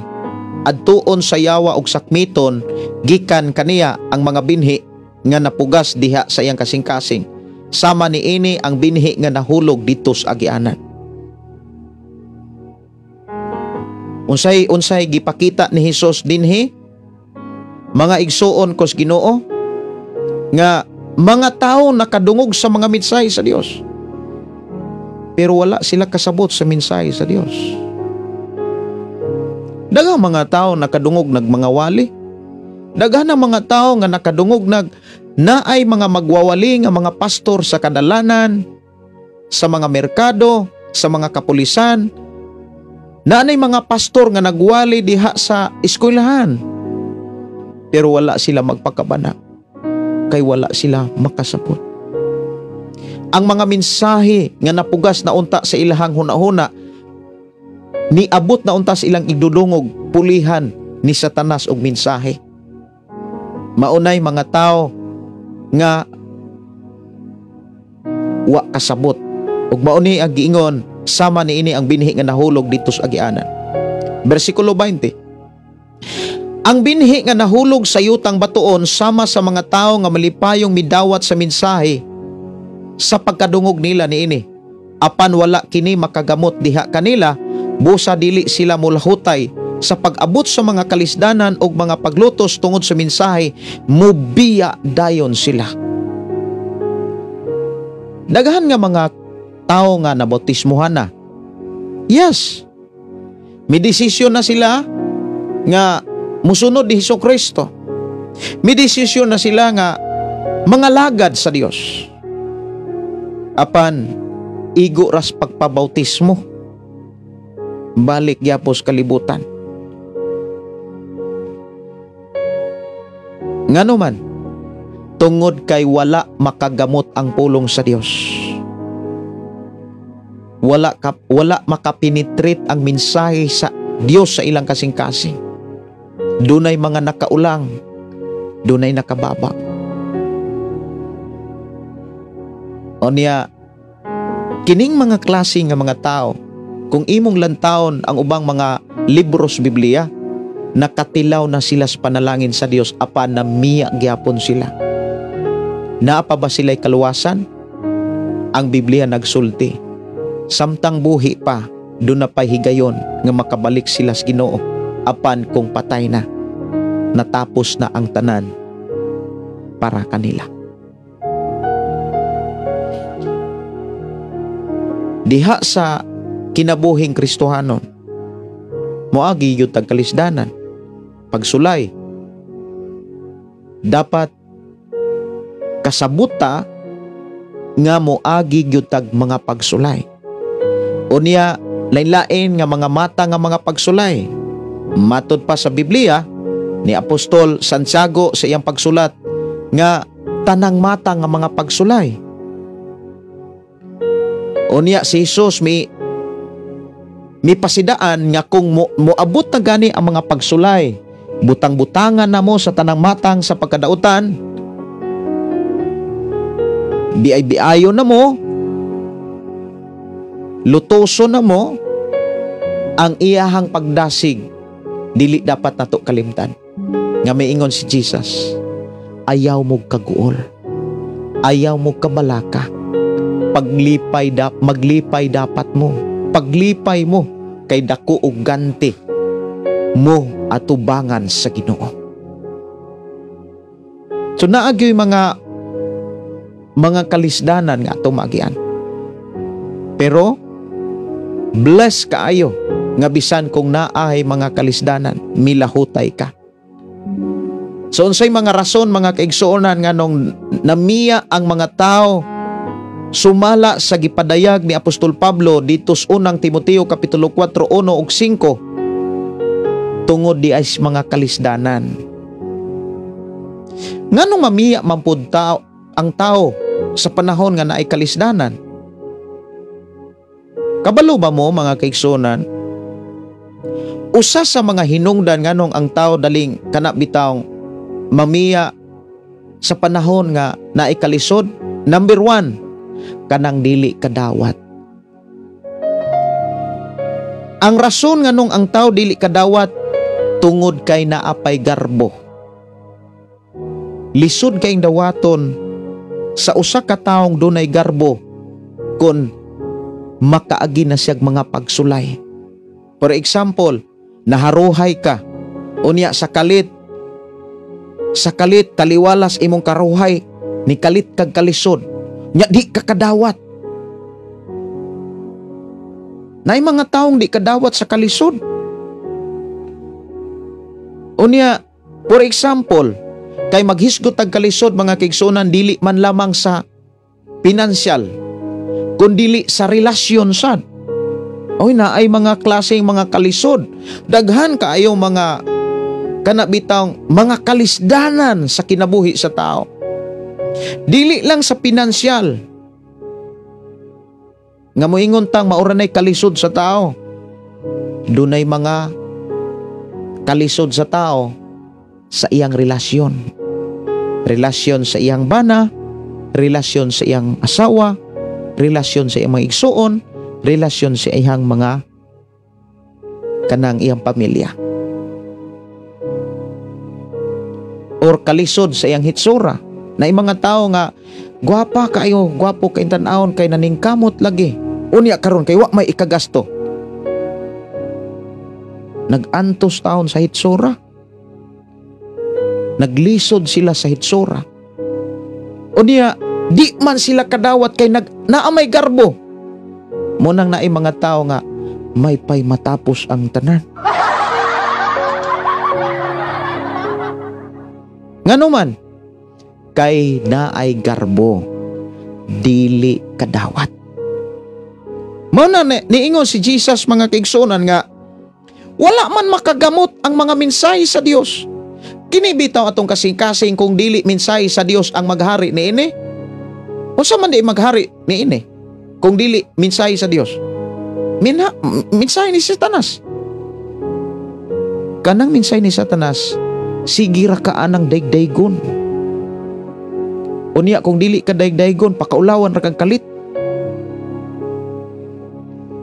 adtuon sa yawa og sakmiton gikan kaniya ang mga binhi nga napugas diha sa iyang kasing-kasing. Sama niini ang binhi nga nahulog dito sa agianan. Unsay gipakita ni Hesus dinhi? Mga igsuon kos Ginoo nga mga tao nakadungog sa mga mensahe sa Dios, pero wala sila kasabot sa mensahe sa Dios. Daghang mga tao nakadungog nagmangawali. Daghan ang mga tao nga nakadungog naay mga magwawali nga mga pastor sa kadalanan, sa mga merkado, sa mga kapulisan. Naanay mga pastor nga nagwali diha sa eskwelahan. Pero wala sila magpakabana kay wala sila makasabot. Ang mga mensahe nga napugas na unta sa ilahang hunahuna, niabot na unta sa ilang igdudungog, pulihan ni Satanas og mensahe. Maunay mga tao nga wa kasabot ug mauni ang giingon sama niini ang binhi nga nahulog didto sa agianan. Bersikulo 20. Ang binhi nga nahulog sa yutang batuon sama sa mga tao nga malipayong midawat sa mensahe sa pagkadungog nila niini. Apan wala kini makagamot diha kanila, busa dili sila mulahutay sa pag-abot sa mga kalisdanan og mga paglutos tungod sa mensahe, mubiya dayon sila. Daghan nga mga tao nga nabautismuhan na. Yes. May desisyon na sila nga musunod ni Hesus Kristo. May desisyon na sila nga mga lagad sa Dios. Apan igo ras pagpabautismo, balik gyapos kalibutan. Ngano man, tungod kay wala makagamot ang pulong sa Dios. Wala makapenetrate ang mensahe sa Dios sa ilang kasing-kasing. Dunay mga nakaulang, dunay nakababag. O niya, kining mga klase nga mga tao, kung imong lantawon ang ubang mga libros Biblia, nakatilaw na sila sa panalangin sa Dios apan namiya gyapon sila. Naa pa ba sila'y kaluwasan? Ang Biblia nagsulti, samtang buhi pa, doon na pa'y higayon nga makabalik sila sa Ginoo, apan kung patay na, natapos na ang tanan para kanila. Diha sa kinabuhing Kristohanon, moagi yun tagkalisdanan, pagsulay. Dapat kasabuta nga moagi gyud tag mga pagsulay. Unya, lain-lain nga mga mata nga mga pagsulay. Matod pa sa Biblia ni Apostol Santiago sa iyang pagsulat nga tanang mata nga mga pagsulay. Unya si Jesus mi pasidaan nga kung moabot na gani ang mga pagsulay, butang-butangan na mo sa tanang matang sa pagkadautan, biay-biayo na mo, lutoso na mo, ang iyahang pagdasig dili dapat nato kalimtan. Nga miingon si Jesus, ayaw mo kaguol, ayaw mo kabalaka, paglipay maglipay dapat mo, paglipay mo kay dako og ganti mo atubangan sa Ginoo. So naagyoy mga kalisdanan nga atong maagian. Pero bless kaayo nga bisan kung naay mga kalisdanan, milahutay ka. So unsay mga rason mga kaigsuonan nganong namiya ang mga tao sumala sa gipadayag ni Apostol Pablo dito sa unang Timoteo kapitulo 4, 1 ug 5, tungod di ay mga kalisdanan. Nganong mamiya man pud ang tao sa panahon nga naay kalisdanan? Kabalo ba mo mga kaigsuonan? Usa sa mga hinungdan nganong ang tao daling kana bitawng mamiya sa panahon nga naay kalisod, number 1, kanang dili kadawat. Ang rason nganong ang tao dili kadawat tungod kay naapay garbo. Lisod kayong dawaton sa usa ka taong dunay garbo kon makaagi na siyag mga pagsulay. For example, naharuhay ka, unya sa kalit taliwalas imong karuhay, ni kalit kag kalisod, nya di ka kadawat. Naay mga taong di kadawat sa kalisod. Unya, for example, kay maghisgot tag kalisod mga kaigsuonan dili man lamang sa pinansyal, kundili sa relasyon sad. Oy, naay mga klaseng mga kalisod. Daghan kaayo mga kanabitang mga kalisdanan sa kinabuhi sa tao. Dili lang sa pinansyal nga moingon tang maura nay kalisod sa tao. Dunay mga kalisod sa tao sa iyang relasyon. Relasyon sa iyang bana, relasyon sa iyang asawa, relasyon sa iyang mga igsuon, relasyon sa iyang mga kanang iyang pamilya. Or kalisod sa iyang hitsura. Na mga tao nga gwapa kayo, gwapo kay tan-awon kay naningkamot lagi. Unya karon kay wa may ikagasto. Nagantos taon sa hitsura. Naglisod sila sa hitsura. Unya di man sila kadawat kay naamay garbo. Munang naay mga tao nga may pay matapos ang tanan. Ngano man kay naay garbo, dili kadawat. Mao na niingon si Jesus mga kaigsuonan nga wala man makagamot ang mga mensahe sa Dios. Kini bitaw atong kasing-kasing kung dili mensahe sa Dios ang maghari niini. Unsa man di maghari niini kung dili mensahe sa Dios? Mensahe ni Satanas. Kanang mensahe ni Satanas, sige ra ka anang daygdaygon. Unya kung dili ka daygdaygon, pakaulawan ra kang kalit.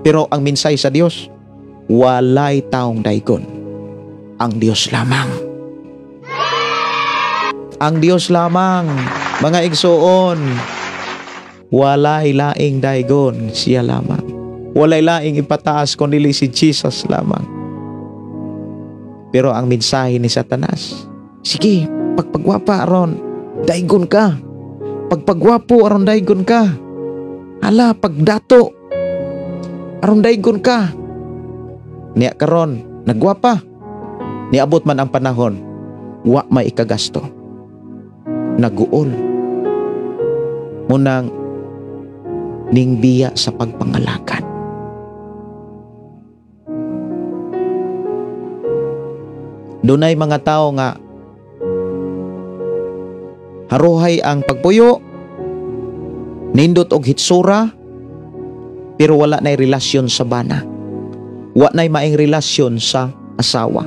Pero ang mensahe sa Dios, walay taong daygon. Ang Dios lamang. Ang Dios lamang, mga igsuon. Walay laing daygon, siya lamang. Walay laing ipataas kundi si Jesus lamang. Pero ang mensahe ni Satanas, sige, pagpagwapa aron daygon ka. Pagpagwapo aron daygon ka. Hala, pagdato aron daygon ka. Niya karon nagwapa. Niabot man ang panahon, wa may ikagasto. Naguol. Munang ningbiya sa pagpangalakan. Dunay mga tao nga haruhay ang pagpuyo, nindot og hitsura, pero wala na'y relasyon sa bana. Wa na'y maing relasyon sa asawa.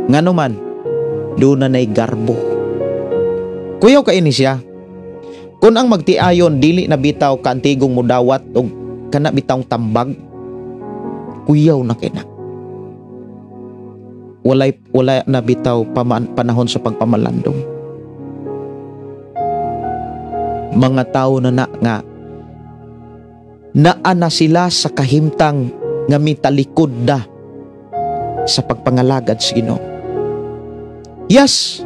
Ngano man, doon na na'y garbo. Kuyaw ka ini siya. Kung ang magtiayon, dili na bitaw kaantigong mudawat o kana bitawng tambag, kuyaw na kina. Wala na bitaw panahon sa pagpamalandong. Mga tao na na nga naa na sila sa kahimtang nga mitalikod da sa pagpangalagad sa Ginoo. Yes,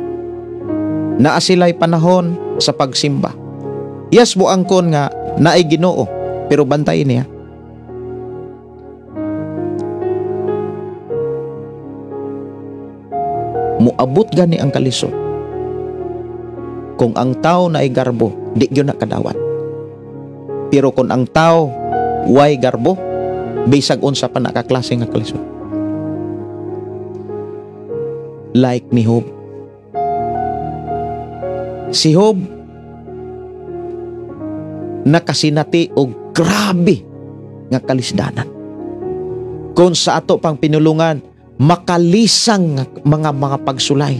naa sila'y panahon sa pagsimba. Yes, buangkon nga naay Ginoo, pero bantay niya. Muabot gani ang kalisod. Kung ang tao naay garbo, di gyud na kadawat. Pero kung ang tao way garbo, bisag unsa pa nakaklase nga kalisod. Like ni Job. Si Job nakasinati og grabe nga kalisdanan. Kung sa ato pang pinulungan, makalisang mga pagsulay.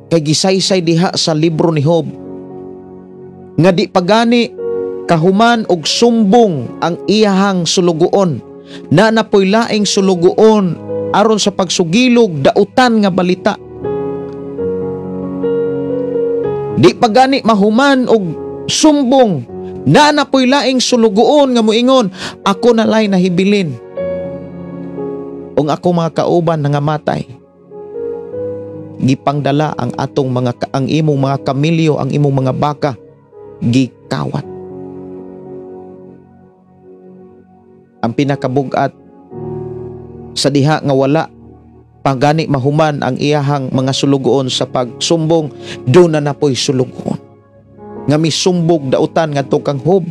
Kay gisaysay diha sa libro ni Job nga di pagani kahuman og sumbong ang iyahang sulugoon, na napoy laing sulugoon aron sa pagsugilog dautan nga balita. Di pagani mahuman og sumbong, na napoy laing sulugoon nga moingon, ako nalay nahibilin ug ako mga kauban nangamatay. Gipangdala ang atong mga ang imong mga kamilyo, ang imong mga baka, gikawat. Ang pinakabugat sa diha nga wala Pagani mahuman ang iyahang mga sulugoon sa pagsumbong, doon na napoy sulugoon nga misumbog dautan ngadto kang Job.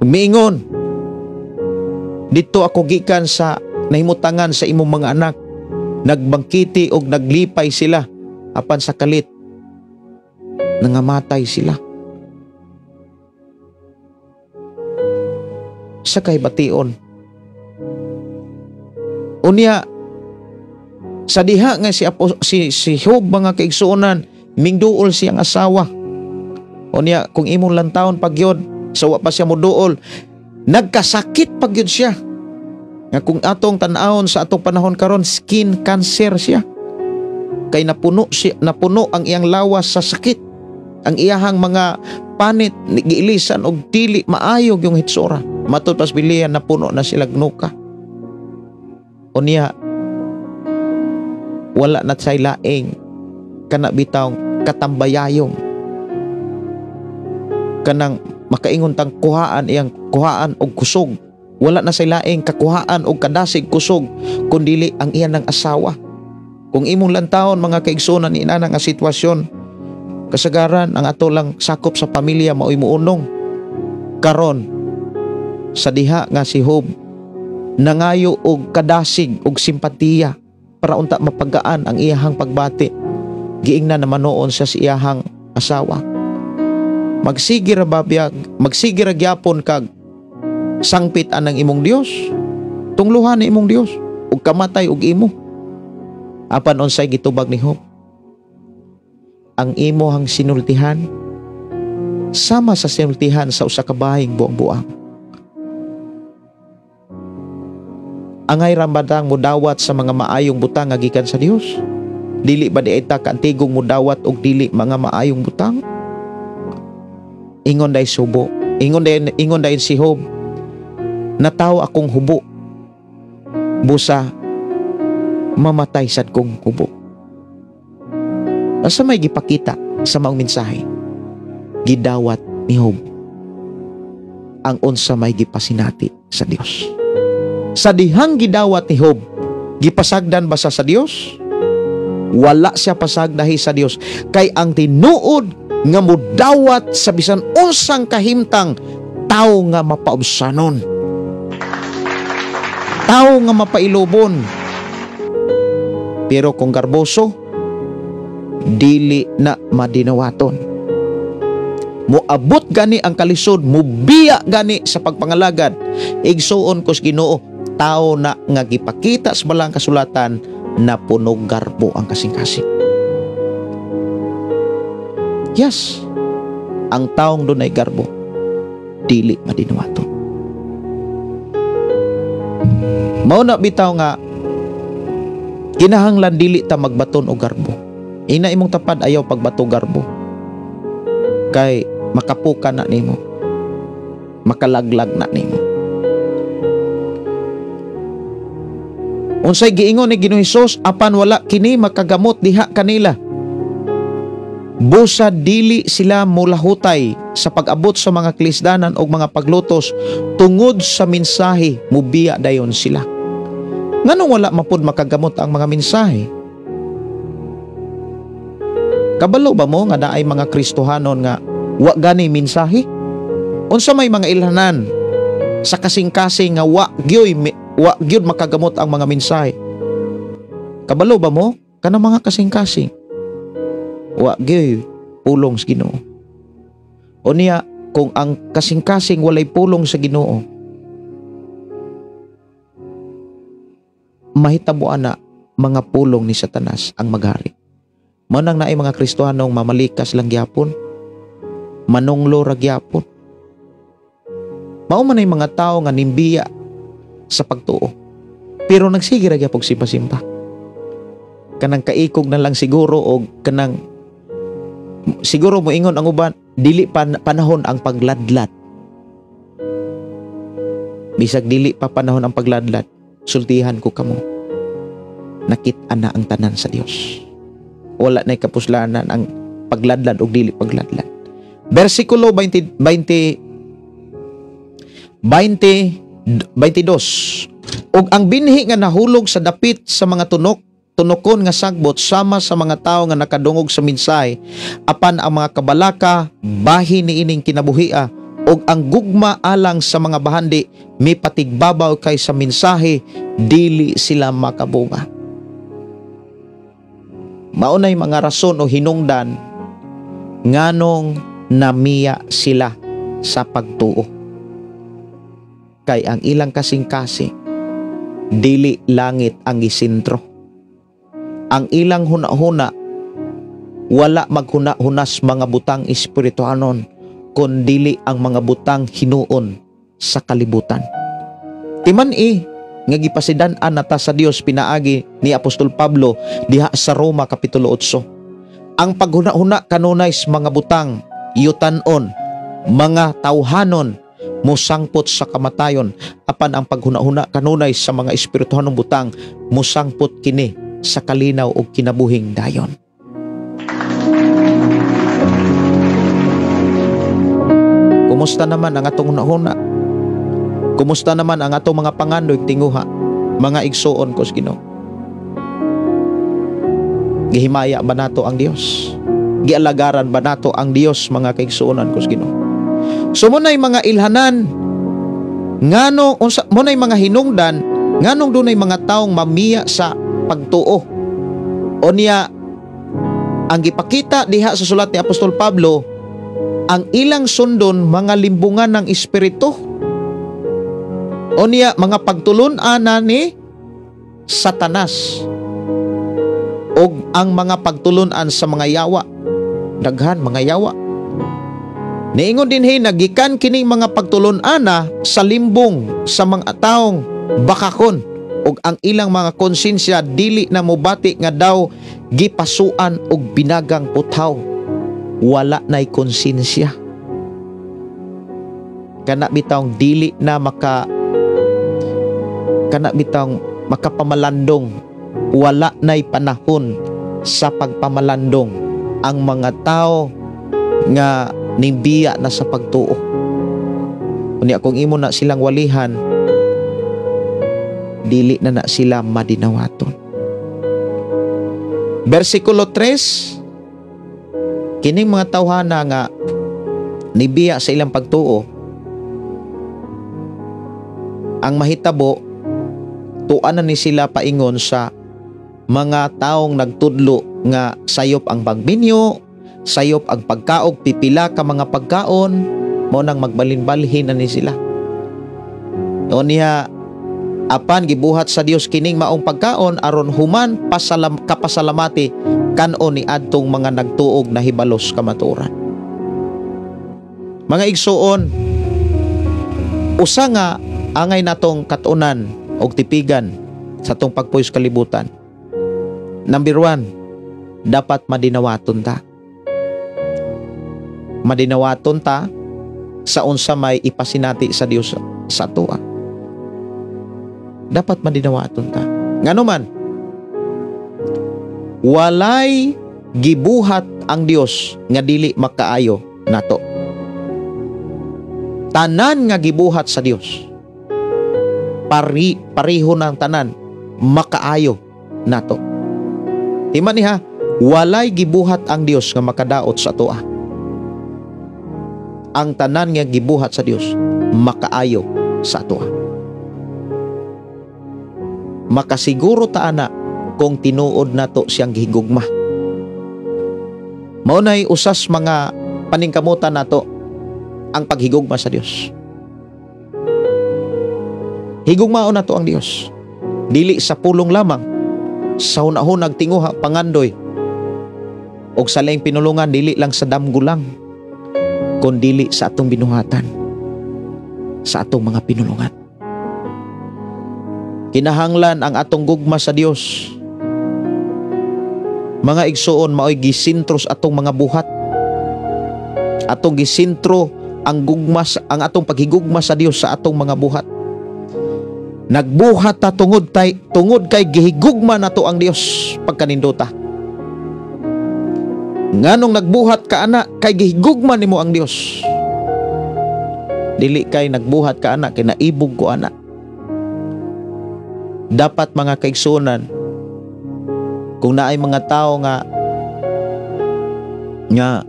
Miingon, dito ako gikan sa nahimutangan sa imong mga anak. Nagbangkiti og naglipay sila, apan sa kalit nangamatay sila. Sa kay bation. Unya sa diha nga si Job, mga kaigsuonan, mingduol siyang asawa. Unya kung imong lantawon pagyod, sa wa pa siya moduol, nagkasakit pagyod siya. Nga kung atong tan-awon sa atong panahon karon, skin cancer siya. Kay napuno ang iyang lawas sa sakit. Ang iyahang mga panit giilisan og dili maayog yung hitsura. Matud pas bilihan napuno na sila gnuka. Unya wala na say laing kana bitaw katambayayong kanang makaingon tang kuhaan iyang kuhaan og kusog. Wala na say laing kakuhaan og kadasig kusog kundili ang iyan ng asawa. Kung imong lantawon mga kaigsuonan inana nga sitwasyon, kasagaran ang ato lang sakop sa pamilya maoy muunong. Karon sa diha nga si Job nangayo og kadasig og simpatiya para unta mapagaan ang iyahang pagbati, giingnan na manoon siya sa iyahang asawa. Magsige ra babiyag, magsige ra gyapon kag sangpit anang imong Dios, tungluhan ni imong Dios ug kamatay og imo. Apan unsay gitubag ni Job? Ang imohang sinultihan sama sa sinultihan sa usa ka bahing buang-buang. Angay rambadang mudawat sa mga maayong butang nga gikan sa Dios? Dili ba di ay ta kaantigong mudawat og dili mga maayong butang? Ingon day subo, ingon day si Job, nataw akong hubo, busa mamatay sad kong hubo. Asa may gipakita sa maong mensahe? Gidawat ni Job ang unsa may gipasinati sa Dios. Sa dihang gidawat ni Job, gipasagdan ba sa Dios? Wala siya pasagdahi sa Dios. Kay ang tinuod nga mudawat sa bisan unsang kahimtang, tao nga mapaubsanon, tao nga mapailubon. Pero kung garboso, dili na madinawaton. Moabot gani ang kalisod, mubiya gani sa pagpangalagad. Igsuon ko sa Ginoo, tao na nga gipakita sa balang kasulatan na puno garbo ang kasing-kasing. Yes, ang taong dunay garbo, dili madinawaton. Mao na bitaw nga kinahanglan dili ta magbaton og garbo. Ina imong tapad ayaw pagbato garbo. Kay makapuka na nimo, makalaglag na nimo. Unsay giingon ni Ginoong Hesus apan wala kini makagamot diha kanila. Busa dili sila mulahutay sa pag-abot sa mga klisdanan og mga paglutos tungod sa mensahe, mubiya dayon sila. Nganong wala mapud makagamot ang mga mensahe? Kabalo ba mo nga naay mga Kristohanon nga wa gani mensahe? Unsa may mga ilhanan sa kasing-kasing nga wa gyud makagamot ang mga mensahe? Kabalo ba mo kanang mga kasing-kasing wa gyud pulong sa Ginoo? O niya, kung ang kasing-kasing walay pulong sa Ginoo, mahitabo ana mga pulong ni Satanas ang maghari. Mao nang naay mga Kristohanong mamalikas lang gyapon, manunglo ra gyapon. Mao man ay mga tao nga nimbiya sa pagtuo, pero nagsige ra gyapon simba-simba. Kanang kaikog na lang siguro og kanang siguro moingon ang uban, dili pa panahon ang pagladlad. Bisag dili pa panahon ang pagladlad, sultihan ko kamo, nakit-an na ang tanan sa Dios. Wala na'y kapuslanan ang pagladlad o dili pagladlad. Versikulo 22. Ug ang binhi nga nahulog sa dapit sa mga tunokon nga sagbot sama sa mga tawo nga nakadungog sa mensahe, apan ang mga kabalaka bahin niining kinabuhia ug ang gugma alang sa mga bahandi mipatigbabaw kay sa mensahe, dili sila makabunga. Maunay mga rason o hinungdan nganong namiya sila sa pagtuo. Kay ang ilang kasing-kasing dili langit ang gisentro. Ang ilang huna-huna wala maghuna-hunas mga butang espirituhanon, kun dili ang mga butang hinuon sa kalibutan. Timan-i nga gipasidan-an nata sa Dios pinaagi ni Apostol Pablo diha sa Roma Kapitulo 8. Ang paghuna-huna kanunay sa mga butang yutanon, mga tawhanon, musangpot sa kamatayon, apan ang paghuna-huna kanunay sa mga espirituhanong butang musangpot kini sa kalinaw ug kinabuhing dayon. Kumusta naman ang atong hunahuna? Kumusta naman ang atong mga pangandoy tinguha, mga igsuon ko sa Ginoo? Gihimaya ba nato ang Dios? Gialagaran ba nato ang Dios, mga kaigsuonan ko sa Ginoo? So munay mga ilhanan ngano unsa munay mga hinungdan nganong dunay mga taong mamiya sa pagtuo. O niya ang gipakita diha sa sulat ni Apostol Pablo, ang ilang sundon mga limbungan ng espiritu. O niya mga pagtulun-an na ni Satanas og ang mga pagtulun-an sa mga yawa, daghan mga yawa. Niingon dinhi nagikan kining mga pagtulun-ana sa limbong sa mga taong bakakon og ang ilang mga konsensya dili na mobati nga daw gipasuan og binagang puthaw. Wala na'y konsensya. Kana bitawng dili na maka kana bitawng makapamalandong, wala na'y panahon sa pagpamalandong ang mga tao nga nimbiya na sa pagtuo. Unya kung imo na silang walihan, dili na na sila madinawaton. Versikulo 3, kining mga tawhana nga nibiya sa ilang pagtuo, ang mahitabo, tuan na ni sila paingon sa mga taong nagtudlo nga sayop ang pagminyo, sayop ang pagkaog, pipila ka mga pagkaon, mo nang magbalinbalhin na ni sila. O niya, apan gibuhat sa Dios kining maong pagkaon aron human kapasalamati kan-o ni adtong mga nagtuog na hibalos kamatuoran. Mga igsuon, usa nga angay natong katunan og tipigan sa atong pagpuyo sa kalibutan. Number 1, dapat madinawaton ta. Madinawaton ta sa unsa may ipasinati sa Dios sa atoa. Dapat madinawaton ta. Ngano man, walay gibuhat ang Dios nga dili makaayo nato. Tanan nga gibuhat sa Dios, pariho ng tanan makaayo nato. Tima niha, walay gibuhat ang Dios nga makadaot sa atoa. Ang tanan nga gibuhat sa Dios makaayo sa atoa. Makasiguro ta ana kung tinuod nato siyang gihigugma. Mao nay usas mga paningkamutan nato ang paghigugma sa Dios. Higugmaon nato ang Dios. Dili sa pulong lamang, sa hunahunag tinguha pangandoy og sa laing pinulungan, dili lang sa damgo lang, kun dili sa atong binuhatan, sa atong mga pinulungan. Kinahanglan ang atong gugma sa Dios, mga igsuon, maoy gisintro sa atong mga buhat. Atong gisintro ang gugma, ang atong paghigugma sa Dios sa atong mga buhat. Nagbuhat ta tungod kay gihigugma nato ang Dios pagkanindota. Nganong nagbuhat ka ana kay gihigugma nimo ang Dios. Dili kay nagbuhat ka ana kay naibog ko ana. Dapat, mga kaigsunan, kung naay mga tao nga nga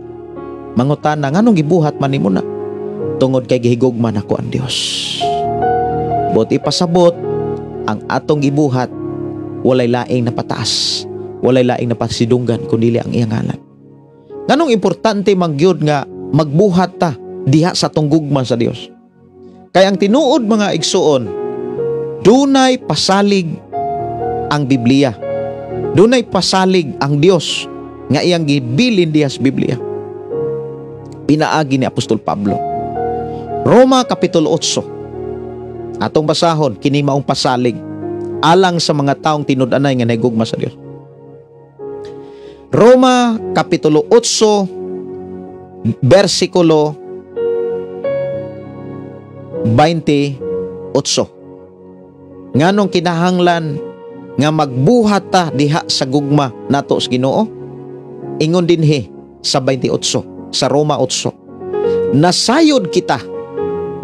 mangutana nganong gibuhat man nimo na, tungod kay gihigugma nako ang Dios. Buot ipasabot, ang atong gibuhat walay laing napataas, walay laing napasidunggan kundi ang iyang ngalan. Nganong importante man gyud nga magbuhat ta diha sa atong gugma sa Dios? Kay ang tinuod, mga igsuon, dunay pasalig ang Biblia. Dunay pasalig ang Dios nga iyang gibilin diha sa Biblia. Pinaagi ni Apostol Pablo. Roma Kapitulo 8. Atong basahon kini maong pasalig alang sa mga taong tinud-anay nga nahigugma sa Dios. Roma Kapitulo 8 versikulo 28. Nganong kinahanglan nga magbuhat ta diha sa gugma nato sa Ginoo? Ingon dinhi sa 28 sa Roma 8. Nasayod kita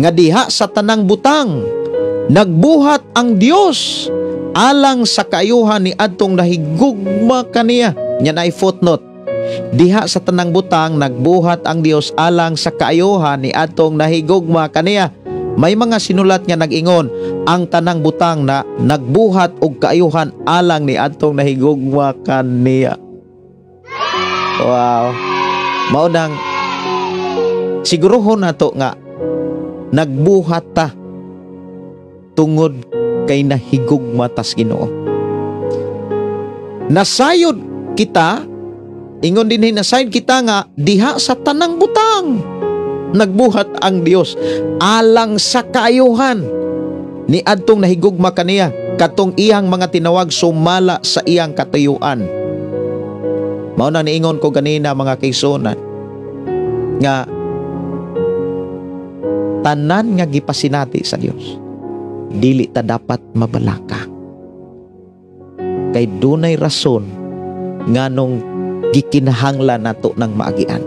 nga diha sa tanang butang nagbuhat ang Dios alang sa kaayuhan ni adtong nahigugma kaniya. Nya ay footnote. Diha sa tanang butang nagbuhat ang Dios alang sa kaayuhan ni adtong nahigugma kaniya. May mga sinulat nga nag-ingon ang tanang butang na nagbuhat og kaayuhan alang ni adtong nahigugma kaniya. Wow. Mao nang siguruhon nato nga nagbuhat ta tungod kay nahigugma tas Ginoo. Nasayod kita, ingon dinhi, nasayod kita nga diha sa tanang butang nagbuhat ang Dios alang sa kaayuhan ni adtong nahigugma kaniya, katong iyang mga tinawag sumala sa iyang katuyuan. Mao na niingon ko ganina, mga kaigsuonan, nga tanan nga gipasinati sa Dios, dili ta dapat mabalaka kay dunay rason nganong gikinahanglan nato ng maagian.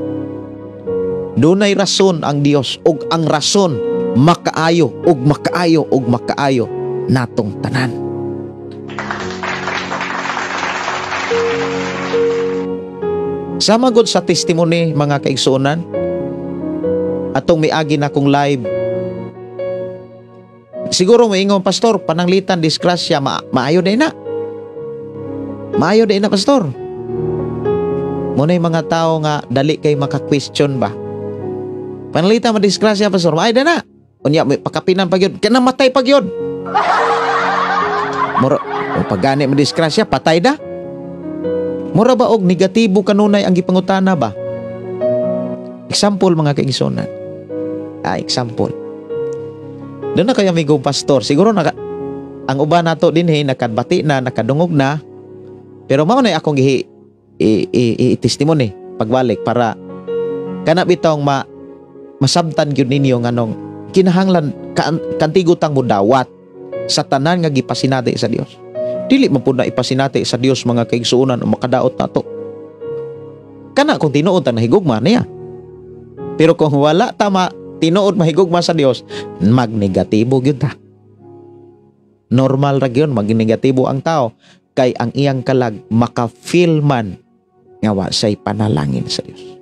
Dunay rason ang Dios ug ang rason makaayo ug makaayo ug makaayo natong tanan. Sama gud sa testimony, mga kaigsuonan, atong miagi na kong live. Siguro moingon, "Pastor, pananglitan disgrasya, maayo day na. Maayo day na, Pastor." Muna yung mga tao nga dali kay maka-question ba. "Pananglitan madisgrasya, Pastor, maayo day na. Unya may pakapinan pa gyud, kana matay pa gyud. Mura o pagani madisgrasya, patay da." Mura ba og negatibo kanunay ang gipangutana ba? Example, mga kaigsuonan. Example. Doon na kayo amigo pastor. Siguro naka, ang uban nato dinhi nakabati na, nakadungog na. Pero mao na akong gihi i testimony pagbalik para kana bitawng masabtan gyud ninyo nganong kinahanglan kantigutang mo dawat sa tanan nga gipasinati sa Dios. Dili man pud na ipasinati sa Dios, mga kaigsuonan, o makadaot nato. Kana kung tinuod ta nahigugma niya. Pero kung wala tama tinuod mahigugma sa Dios, magnegatibo gyud ta. Normal ra gyud magnegatibo ang tao kay ang iyang kalag maka-feel man nga wa say panalangin sa Dios.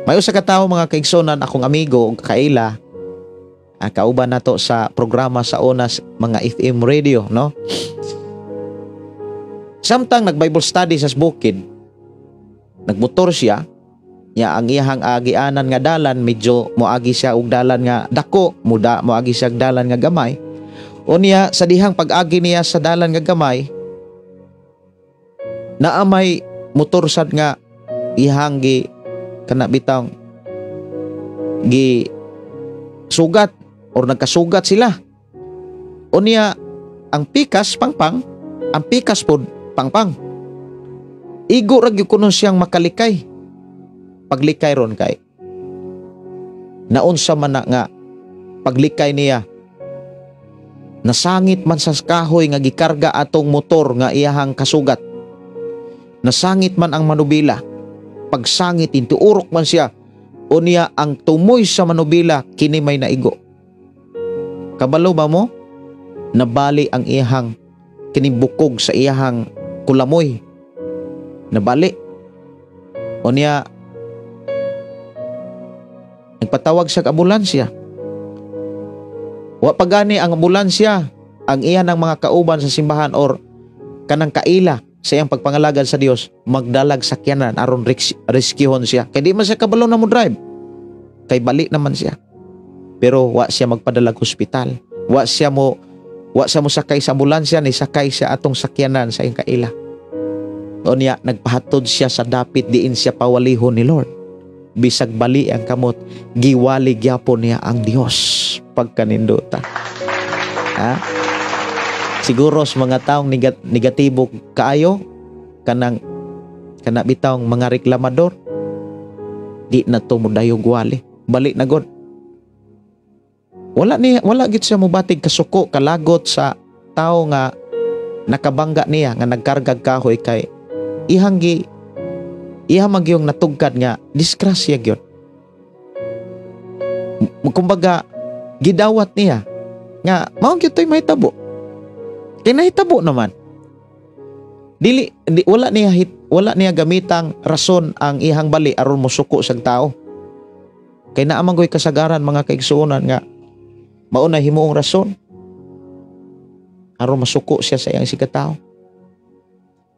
May usa ka tawo, mga kaigsuonan, akong amigo ug kaila, kauban nato sa programa sa Onas mga FM radio, no? Samtang nag-Bible study sa bukid, nagmotor siya, ya ang iyahang agianan nga dalan medyo moagi siya og dalan nga dako, muda moagi siya og dalan nga gamay. Unya sa dihang pag-agi niya sa dalan nga gamay, naa may motor sad nga iyahang gi kana bitang gi sugat or nagkasugat sila. Unya ang pikas pangpang, ang pikas pod pangpang. Igo ra gyud kuno siyang makalikay. Paglikay ron kay naunsa man na nga paglikay niya, nasangit man sa kahoy nga gikarga atong motor nga iyahang kasugat. Nasangit man ang manubila. Pagsangit, intuurok man siya. Unya ang tumoy sa manubila kini may naigo. Kabalo ba mo? Nabali ang iyahang kining bukog sa iyahang kulamoy nabali. Unya nagpatawag siya og ambulansya. Wa pa gani ang ambulansya, ang iya ng mga kauban sa simbahan or kanang kaila sa iyang pagpangalagad sa Dios magdalag sakyanan aron rescuehon siya. Kay di man siya kabalo na mo drive. Kay bali naman siya. Pero wa siya magpadalag ospital. Wa siya mo sakay sa ambulansya, ni sakay siya atong sakyanan sa iyang kaila. Unya nagpahatod siya sa dapit diin siya pawalihon ni Lord. Bisag bali ang kamot, giwali gyapon niya ang Dios pagkanindota. Ha? Siguro sa mga taong negatibo kaayo, kanang kana bitawng mga reklamador, di na to modayog wali. Bali na god. Wala gid siya mobatig kasuko, kalagot sa tao nga nakabangga niya nga nagkargag kahoy kay ihang gi iha magyong natugkad nga disgrasya gyud. Kumbaga gidawat niya nga mao gyud to'y mahitabo. Kay nahitabo naman. Dili di, wala niya gamitang rason ang ihang bali aron mosuko sa tao. Kay naa man goy kasagaran, mga kaigsuonan, nga mao na himuong rason aron masuko siya sa iyang sikatao.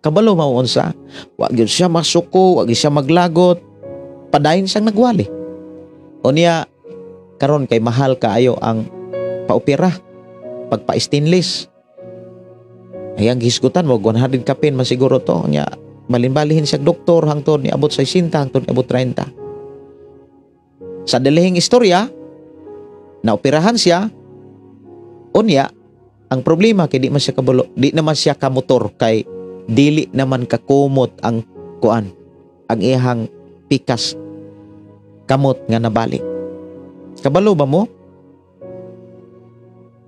Kabalo mao unsa, wa gyud siya masuko, wa gyud siya maglagot, padayon siyang nagwali. Unya karon kay mahal kaayo ang paopera, pagpa-stainless. Ay ang gisgutan mo 100 kapin man siguro to. Nya balinbalihin siya doktor hangtod niabot sa 60, hangtod niabot 30. Sa dalihing istorya, naoperahan siya. Unya, ang problema kay di man siya kabalo, di naman siya kamotor kay dili naman kakumot ang kuan, ang iyahang pikas kamot nga nabali. Kabalo ba mo?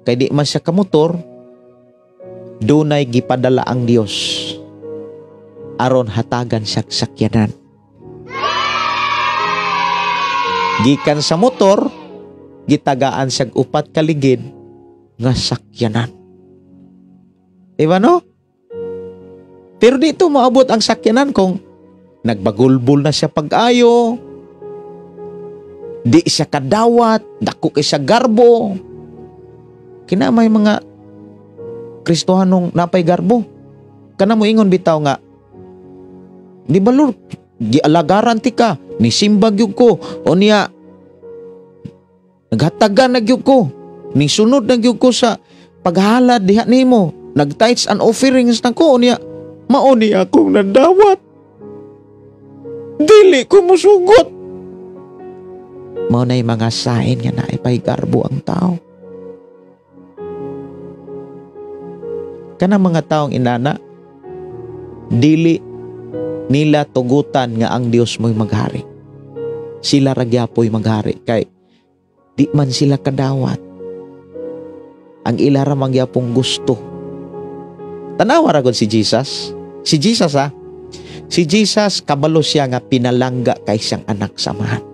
Kay di man siya kamotor, dunay gipadala ang Dios aron hatagan siya sakyanan. Gikan sa motor, gitagaan siya 4 kaligid nga sakyanan. Diba no? Pero dito maabot ang sakyanan kung nagbagulbol na siya pag-ayo, di siya kadawat, dako kay siya garbo. Kinamay mga Kristohanong napay garbo. Kana mo ingon bitaw nga, di ba Lord, gialagaran ti ka, ni simbag gyud ko, o niya, naghatagan na gyud ko, ni sunod na gyud ko sa paghalad diha nimo, nag-tithes and offerings na ko, o niya, mao ni akong nadawat. Dili ko musugot. Mao na'y mga sain nga naipay garbo ang tao. Kanang mga taong inana, dili nila tugutan nga ang Dios mo'y maghari. Sila ra gyapoy maghari kay di man sila kadawat. Ang ila ra magyapong gusto. Tanawa ra gud si Jesus. Si Jesus ha. Si Jesus kabalo siya nga pinalangga kay siyang anak sa amahan.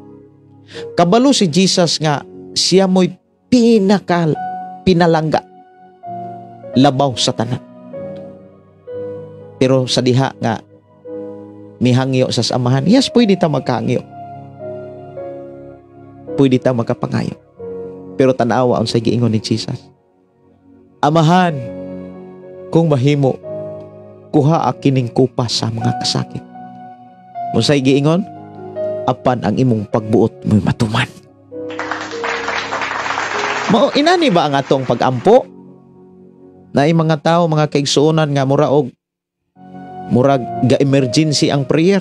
Kabalo si Jesus nga siya mo'y pinalangga labaw sa tanan. Pero sa diha nga mihangyo sa amahan, yes, pwede ta magkahangyo. Pwede ta magkapangayo. Pero tanawa unsay giingon ni Jesus. Amahan, kung mahimo, kuha kining kupa sa mga kasakit. Unsay giingon? Apan ang imong pagbuot mo'y matuman. Mao inani ba ang atong pagampo? Naay mga tao, mga kaigsuonan nga mura og murag ga-emergency ang prayer.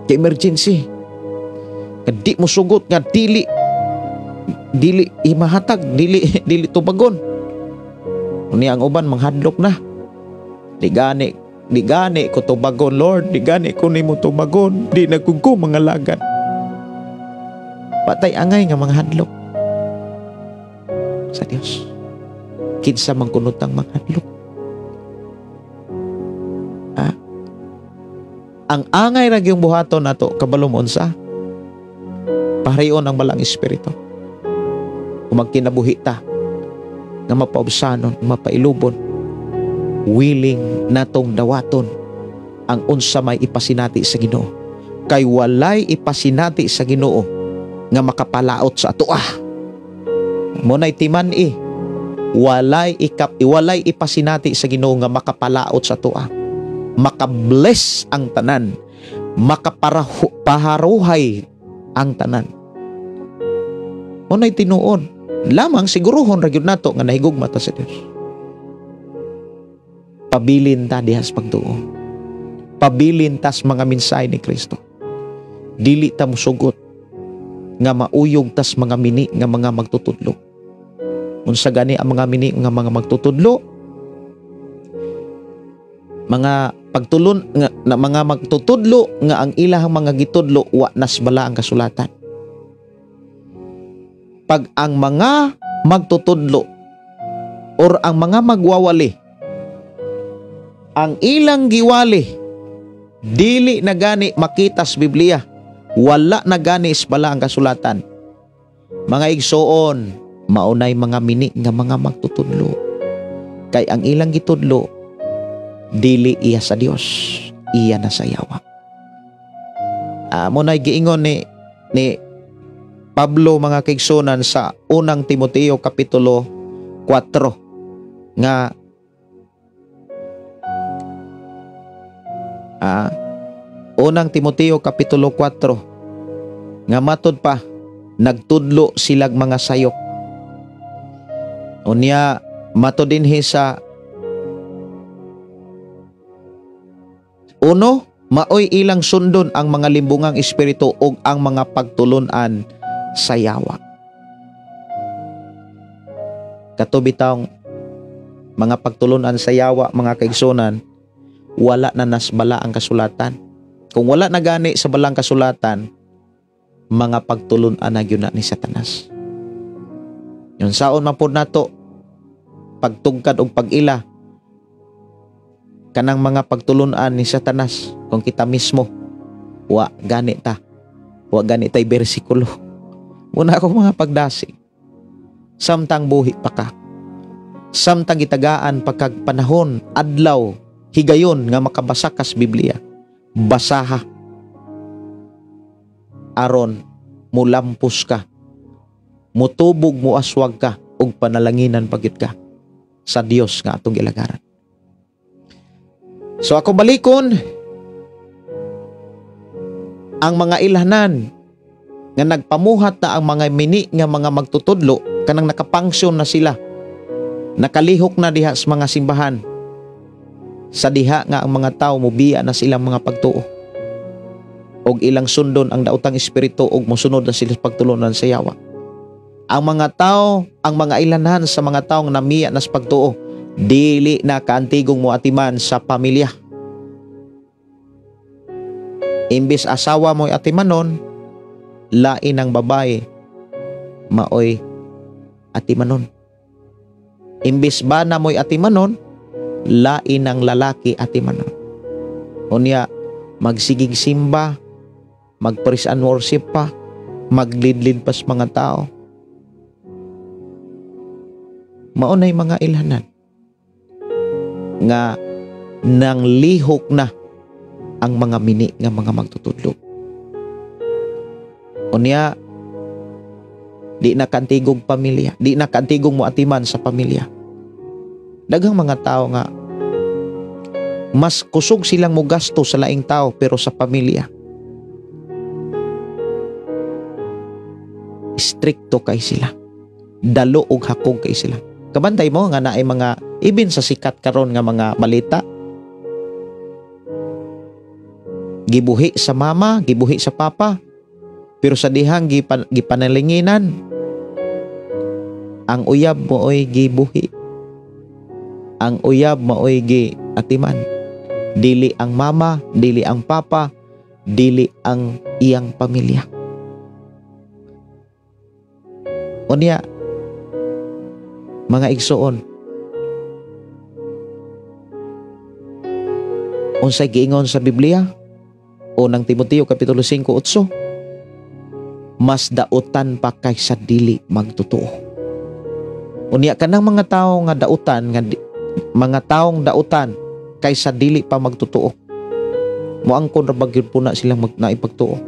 Ga-emergency. Nga di mo sugot, nga dili dili imahatag, dili dili tubagon. Unya ang uban manghadlok na. Di gani ko tubagon, Lord, di gani ko nimo tubagon, di na ko mangalagan. Patay angay nga manghadlok sa Dios. Kinsa man kunotang manghadlok. Ah? Ang angay ra gyung buhaton nato kabalo mo unsa? Parion ang Balaang Espiritu. Kung magkinabuhi ta nga mapaubsanon, mapailubon, willing natong dawaton ang unsa may ipasinati sa Ginoo. Kay walay ipasinati sa Ginoo nga makapalaot sa atoa. Mo nay timan-i, walay ipasinati sa Ginoo nga makapalaot sa atoa. Makabless ang tanan, makapaharuhay ang tanan. Mo nay tinuod lamang siguruhon ra gyud nato nga nahigugma ta sa Dios. Pabilin ta diha sa pagtuo. Pabilin tas mga mensahe ni Kristo. Dili ta mosugot nga mauyog tas mga mini nga mga magtutudlo. Unsa gani ang mga mini nga mga magtutudlo? Mga pagtulon nga, na mga magtutudlo nga ang ilahang mga gitudlo wa nas bala ang kasulatan. Pag ang mga magtutudlo or ang mga magwawali, ang ilang giwali dili na gani makita sa Biblia, wala na gani bala ang kasulatan. Mga igsoon, maunay mga mini nga mga magtutudlo. Kay ang ilang gitudlo dili iya sa Dios, iya na sa yawa. Mo nay giingon ni Pablo, mga kaigsunan, sa unang Timoteo kapitulo 4 nga unang Timoteo kapitulo 4 nga matud pa nagtudlo silag mga sayop. Unya matud dinhi sa uno, maoy ilang sundon ang mga limbungang espiritu ug ang mga pagtulunan sa yawa. Katubitang mga pagtulunan sa yawa, mga kaigsunan, wala na nasbala ang kasulatan. Kung wala na gani sa balang kasulatan, mga pagtulunan na gyud na ni Satanas. Yun saon man pod nato pagtugkad og pag-ila kanang mga pagtulunan ni Satanas kung kita mismo wa gani ta, wa gani tay bersikulo. Muna ako mga pagdasig, samtang buhi pa ka, samtang gitagaan pagkag panahon, adlaw, higayon nga makabasa kas Biblia, basaha aron mulampos ka, mutubog, muaswag ka ug panalanginan pagyud ka sa Dios nga atong gilagaran. So ako balikon ang mga ilhanan nga nagpamuhat na ang mga mini nga mga magtutudlo, kanang nakapangsyon na sila, nakalihok na diha sa mga simbahan, sa diha nga ang mga tao mobiya na silang mga pagtuo og ilang sundon ang daotang espiritu og mosunod na sila sa pagtulunan sa yawa. Ang mga tao, ang mga ilanhan sa mga taong namiya na sa pagtuo, dili na kaantigong moatiman sa pamilya. Imbis asawa mo'y atimanon, lain ang babae maoy atimanon. Imbis bana mo'y atimanon, lain ang lalaki atimanon. Unya, magsigig simba, magpraise and worship pa, maglidlid pa sa mga tao. Maunay mga ilhanan nga nang lihok na ang mga mini nga mga magtutudlo. Unya, di na kantigong pamilya, di na kantigong moatiman sa pamilya. Daghang mga tao nga mas kusog silang mogasto sa laing tao pero sa pamilya strikto kay sila, dalo og hakog kay sila. Kabantay mo nga naay mga ibin sa sikat karon nga mga balita, gibuhi sa mama, gibuhi sa papa, pero sa dihang gipanalinginan ang uyab mooy gibuhi, ang uyab maoy giatiman. Dili ang mama, dili ang papa, dili ang iyang pamilya. Unya, mga igsoon, unsay giingon sa Biblia? Unang Timoteo kapitulo 5:8, mas dautan pa kaysa dili magtotoo. Unya kanang mga tawo nga dautan nga mga taong dautan kaysa dili pa magtotoo. Moangkon ra ba gyud po na silang naipagtuo.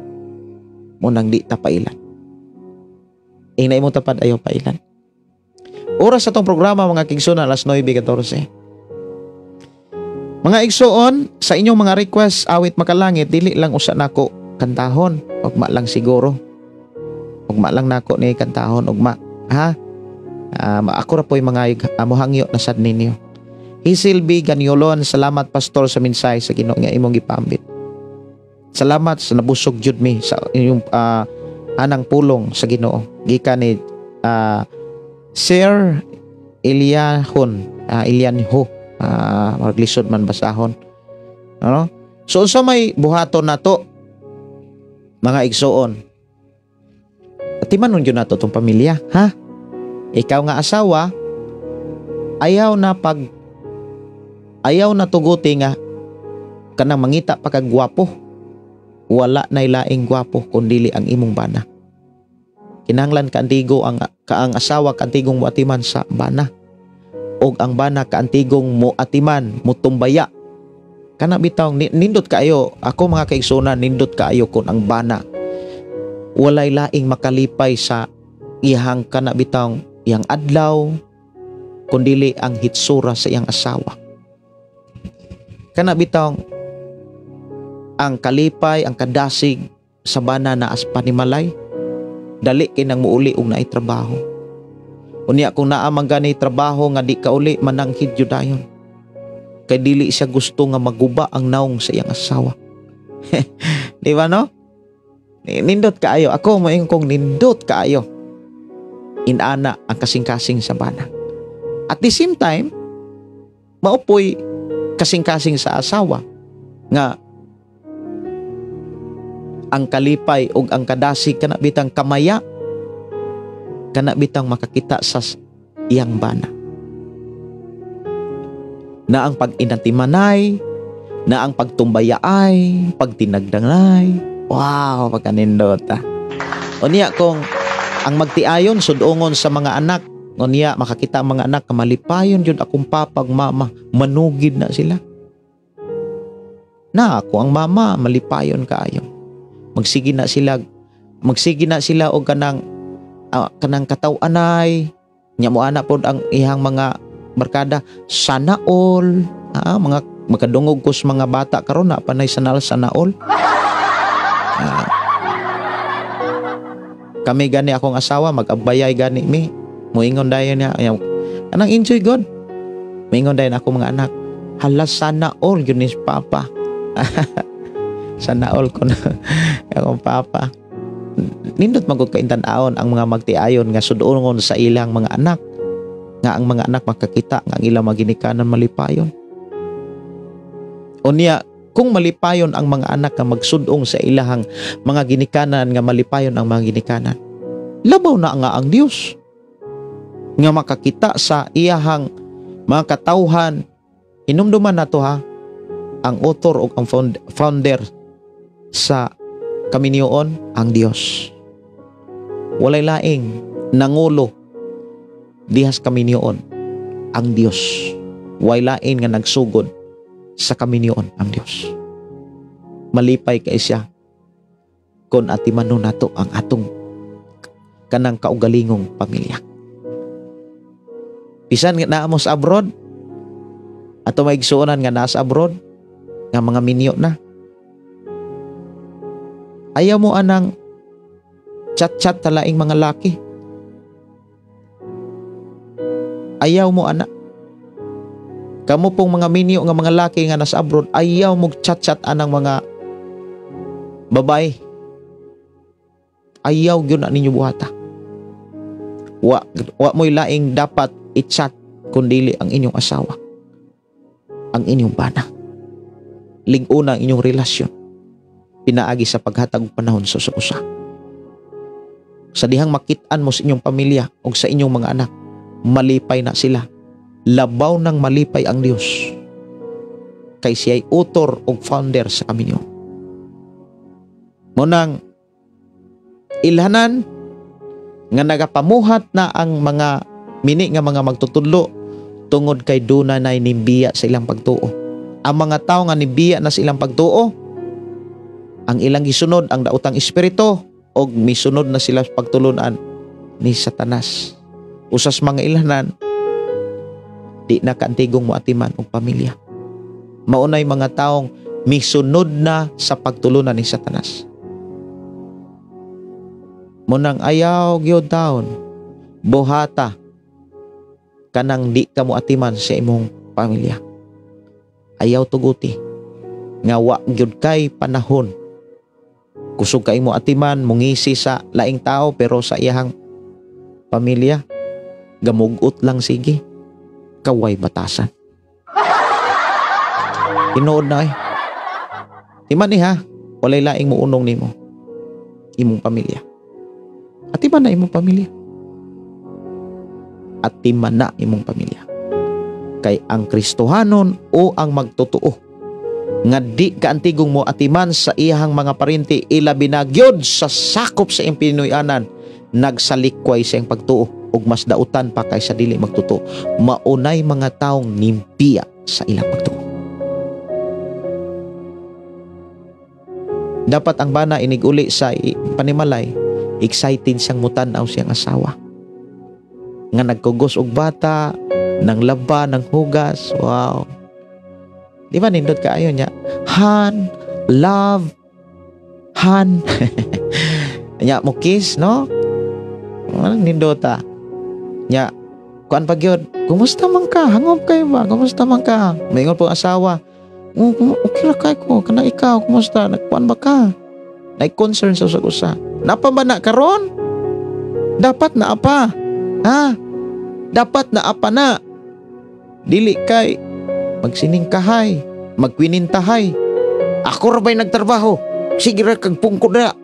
Mo nang di ta pailan. Ingna imong tapad, ayaw pailan. Oras sa tong programa, mga kaigsoon, alas 9:14. Mga igsoon, sa inyong mga request, Awit Makalangit, dili lang usa nako kantahon. Ugma lang siguro. Ugma lang nako ni kantahon, ugma. Ha? Ako ra po'y mga mohangyo na sad ninyo. Hazel B. Ganyolon, salamat, Pastor, sa mensahe sa Ginoo nga imong gipambit. Salamat sa nabusog jud mi sa inyong anang pulong sa Ginoo. Gikan ni Sir Eliahon, Elianho, maglisod man basahon. Ano? So unsa may buhaton nato, mga igsoon? Atimanon gyud nato tong pamilya, ha? Ikaw nga asawa, ayaw na tuguti nga kanang mangita pa kag gwapo. Wala nay laing gwapo kun dili ang imong bana. Kinahanglan kaantigo ang kaang asawa, kaantigong moatiman sa bana. Og ang bana kaantigong moatiman, motumbaya. Kana bitaw nindot kaayo ako, mga kaigsunan, nindot kaayo kun ang bana walay laing makalipay sa iyang kana bitaw iyang adlaw kundili ang hitsura sa iyang asawa. Kana bitaw ang kalipay, ang kadasig sa bana na as panimalay, dali kay nang muuli og naay trabaho. Unya kung naa man gani trabaho nga di kauli, mananghid jud dayon. Kay dili siya gusto nga maguba ang naong sa iyang asawa. Di ba, no? Nindot kaayo. Ako moingon kong nindot kaayo. Inana ang kasing-kasing sa bana. At the same time, mao poy kasing-kasing sa asawa nga ang kalipay ug ang kadasig, kana bitang kamaya, kana bitang makakita sa iyang bana na ang pag-inatimanay, na ang pagtumbayaay, pagtinagdanay. Wow, pagkanindot ah. Unya kung ang magtiayon sudongon sa mga anak, unya makakita ang mga anak malipayon jud akong papa ug mama, manugid na sila. Na ako ang mama malipayon kaayo. Magsige na sila og kanang kataw-anay nya mo ana pod ang ihang mga barkada, sana all. Mga makadungog ko sa mga bata karon na panay sanal sana all. Kami gani akong asawa, mag-abayay gani mi, moingon dayon niya, ayaw, anang enjoy god, moingon dayon ako mga anak, "Hala, sana all yun ni papa." Sana all ko na akong papa. Nindot magud kaintan-aon ang mga magtiayon nga sudongon sa ilang mga anak, nga ang mga anak makakita nga ang ilang mga ginikanan malipayon. Unya kung malipayon ang mga anak nga magsudong sa ilahang mga ginikanan nga malipayon ang mga ginikanan, labaw na nga ang Dios nga makakita sa iyahang mga katawhan. Hinumduman nato ha, ang author o ang founder sa kaminyoon ang Dios. Walay laing nangulo dihas kaminyoon, ang Dios. Walay lain nga nagsugod sa kaminyoon, ang Dios. Malipay kay siya kon atimanon nato ang atong kanang kaugalingong pamilya. Bisan nga naa mo sa abroad, ato may igsuonan nga nasa abroad, nga mga minyo na. Ayaw mo anang chat-chat talaing mga laki. Ayaw mo ana. Kamo pong mga minyo nga mga laki nga nasa abroad, ayaw mo chat-chat anang mga babae. Ayaw gyud na ninyo buhata. Wa mo'y laing dapat i-chat kundili ang inyong asawa. Ang inyong bana. Lig-una ang inyong relasyon. Pinaagi sa paghatag og panahon sa usa. Sa dihang makit-an mo sa inyong pamilya o sa inyong mga anak, malipay na sila. Labaw nang malipay ang Dios. Kay siya'y author o founder sa kaminyo. Munang ilhanan nga nagapamuhat na ang mga Mini nga mga magtutudlo tungod kay duna nay nimbiya sa ilang pagtuo. Ang mga tawo nga nimbiya na sa ilang pagtuo, ang ilang gisunod ang daotang espiritu og misunod na sila sa pagtulunan ni Satanas. Usas mga ilanan, di na kaantigong moatiman og pamilya. Maunay mga taong misunod na sa pagtulunan ni Satanas. Munang ayaw gyud taon buhata kanang di ka moatiman sa imong pamilya. Ayaw tuguti nga wa gyud kay panahon. Kusog kay mo atiman, mungisi sa laing tao, pero sa iyahang pamilya gamugot lang sige. Kaway batasan. Tinuod na eh. Timan ni ha, walay laing muunong nimo imong pamilya. Atiman na imong pamilya. Atiman na imong pamilya. Kay ang Kristohanon o ang magtotoo nga di kaantigong mo atiman sa iyahang mga parinti, ilabi na gyud sa sakop sa iyang Pinoy-anan, nagsalikway sa iyang pagtuo ug mas dautan pa kaysa dili magtotoo. Maunay mga taong nimpiya sa ilang pagtuo. Dapat ang bana iniguli sa panimalay, excited siyang mutan-aw siyang asawa nga nagkugos og bata, nang laba, nang hugas. Wow. Di ba nindot kaayo niya? Han, love, han. Nya mo kiss, no? Anong nindota? Nya, kuan pa gyud. Kumusta man ka? Hangop kayo ba? Kumusta man ka? Maingon po ang asawa. Oh, okay ra kay ko. Kana ikaw, kumusta? Nagkuan ba ka? Nay-concern sa usag-usa. Napa ba na karon? Dapat na apa. Ha? Dapat na apa na. Dili kay magsiningkahay, magkwinintahay. Ako ra ba'y nagtrabaho? Sige ra kag pungko na.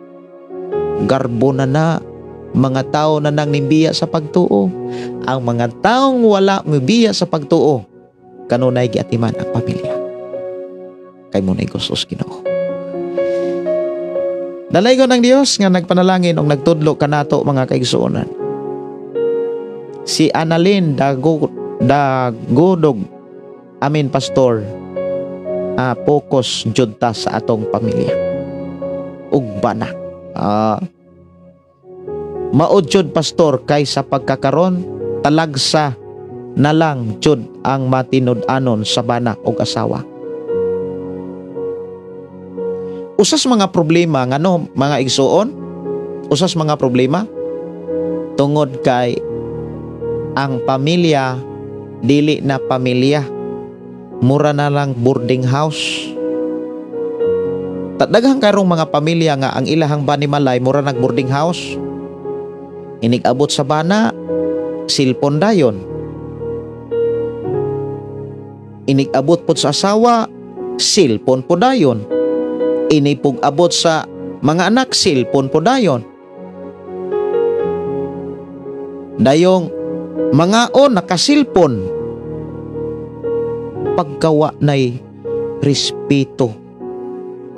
Garbo na na. Mga tao na nang nimbiya sa pagtuo. Ang mga taong wala mibiya sa pagtuo, kanunay giatiman ang pamilya. Kay munay gustos Ginoo. Dalaygon ang Dios nga nagpanalangin og nagtudlo kanato mga kaigsuonan. Si Annalyn Dagodog, amin pastor, focus jud ta sa atong pamilya ug bana. Maod jud pastor kay sa pagkakaron talagsa na lang jud ang matinud-anon sa bana ug asawa. Usas mga problema ngano mga igsuon, usas mga problema tungod kay ang pamilya dili na pamilya, mura na lang boarding house. Daghang karong mga pamilya nga ang ilahang banimalay mura nag boarding house. Inig-abot sa bana, silpon dayon. Inig-abot pod sa asawa, silpon po dayon. Inipug-abot sa mga anak, silpon po dayon. Dayong mga o nakasilpon. Pagkawa na'y respeto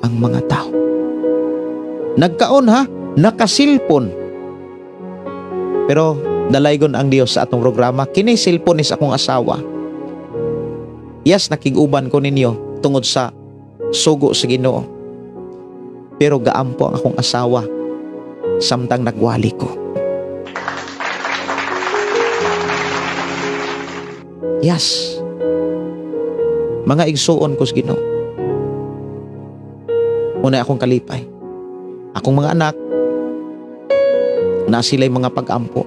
ang mga tao. Nagkaon ha, nakasilpon. Pero dalaygon ang Dios sa atong programa, kini silpon is akong asawa. Yes, nakig-uban ko ninyo tungod sa sugo sa Ginoo. Pero gaampo ang akong asawa samtang nagwali ko. Yes. Mga igsuon ko sa Ginoo. Una akong kalipay. Akong mga anak, na sila'y mga pag-ampo.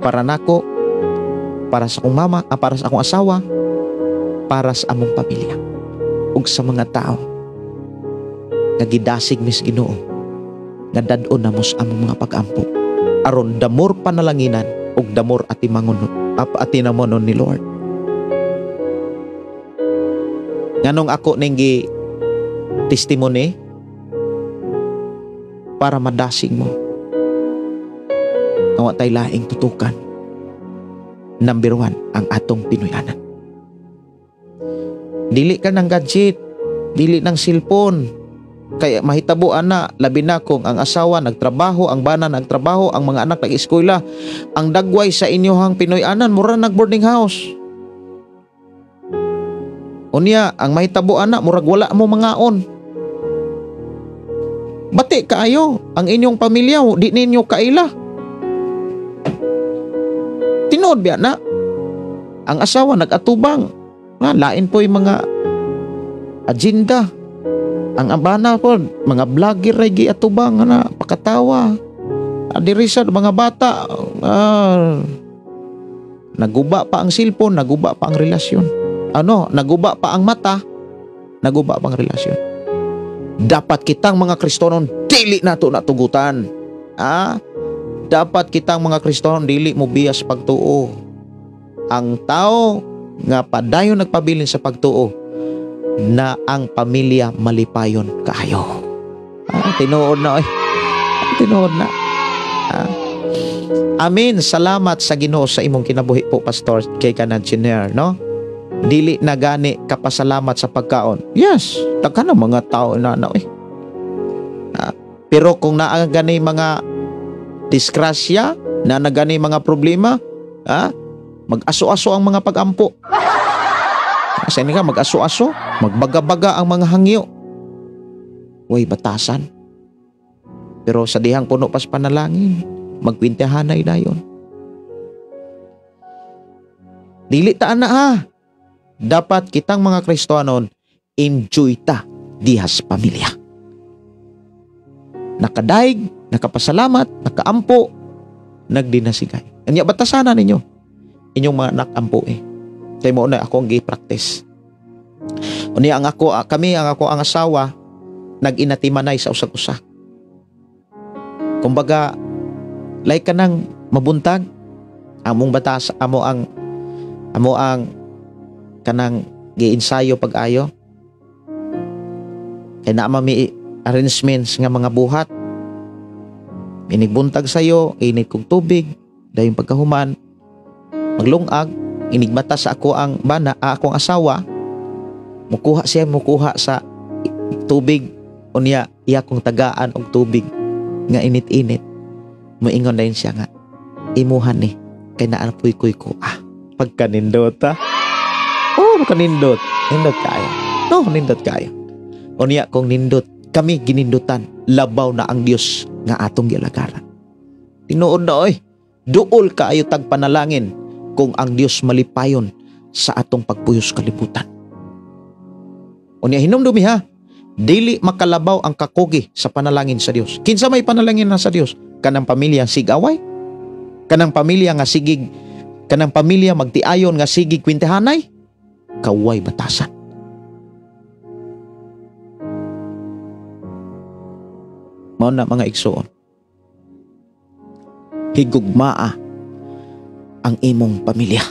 Para nako, para sa akong mama, para sa akong asawa, para sa among pamilya, ug sa mga tao nga gidasig mis Ginoo nga dad-on namo sa among mga pag-ampo aron damor panalanginan ug damor atimangon atinamonon ni Lord. Nganong ako ning gi testimony para madasig mo nga wa tay laing tutukan. Number 1, ang atong Pinoy-anan. Dili ka ng gadget, dili ng cellphone, Kay mahitabo ana, labi na kung ang asawa nagtrabaho, ang bana nagtrabaho, ang mga anak nag-eskwela, ang dagway sa inyohang Pinoy-anan mura nag boarding house. Unya, ang mahitabo ana murag wala mo mangaon. Bati kaayo ang inyong pamilya, di ninyo kaila. Tinuod biya na. Ang asawa nag-atubang, nga lain po yung mga agenda. Ang abana po, mga vlogger ray giatubang na pakatawa. Diri sa mga bata, naguba pa ang cellphone, naguba pa ang relasyon. Ano, naguba pa ang mata, naguba pa ang relasyon. Dapat kitang mga Kristonon dili nato natugutan. Dapat kitang mga Kristonon dili mo bias pagtuo. Ang tao nga padayon nagpabilin sa pagtuo na ang pamilya malipayon kaayo. Tinuod na oy. Tinuod na. Amen. Salamat sa Ginoo sa imong kinabuhi po, Pastor kay kanang, no? Dili na gani kapasalamat sa pagkaon. Yes, daghan ng mga tao na na oy. Pero kung naa gani mga disgrasya, na gani mga problema, mag-aso-aso ang mga pag-ampo. Sa ka mag-aso-aso, magbaga-baga ang mga hangyo. Way batasan. Pero sa dihang puno pas panalangin, magkwintahanay dayon. Dili ta na ha. Dapat kitang mga Kristohanon, enjoy ta dihas pamilya. Nakadaig, nakapasalamat, nakaampo, nagdinasigay. Anya batasanan ninyo inyong mga anak ampo eh. Kay mo na ako ang gi-practice. Unya ang ako, kami ang ako ang asawa nag-inatimanay sa usag-usa. Kumbaga like kanang mabuntag among batas, amo ang kanang giensayo pag-ayo. Kay naa mi arrangements nga mga buhat. Inigbuntag sayo, init kog tubig, dayon pagkahuman maglungag, inigmata sa ako ang bana, akong asawa, mukuha siya, mukuha sa tubig, unya iya kong tagaan og tubig nga init-init. Moingon dayon siya nga, imuhan ni kay naapoy koy ko. Pagkanindot ha. Oh, kanindot. Nindot kayo. No, nindot kayo. Unya kung nindot, kami ginindutan, labaw na ang Dios nga atong gialagaran. Tinuod na oy, duol kaayo tag panalangin kung ang Dios malipayon sa atong pagpuyos kalibutan. Unya hinumdumi ha, dili makalabaw ang kakugi sa panalangin sa Dios. Kinsa may panalangin na sa Dios? Kanang pamilya sigaway? Kanang pamilya nga sigig, kanang pamilya magtiayon nga sigig kwintahanay? Kaway batasan. Mao na mga igsoon, higugmaa ang imong pamilya.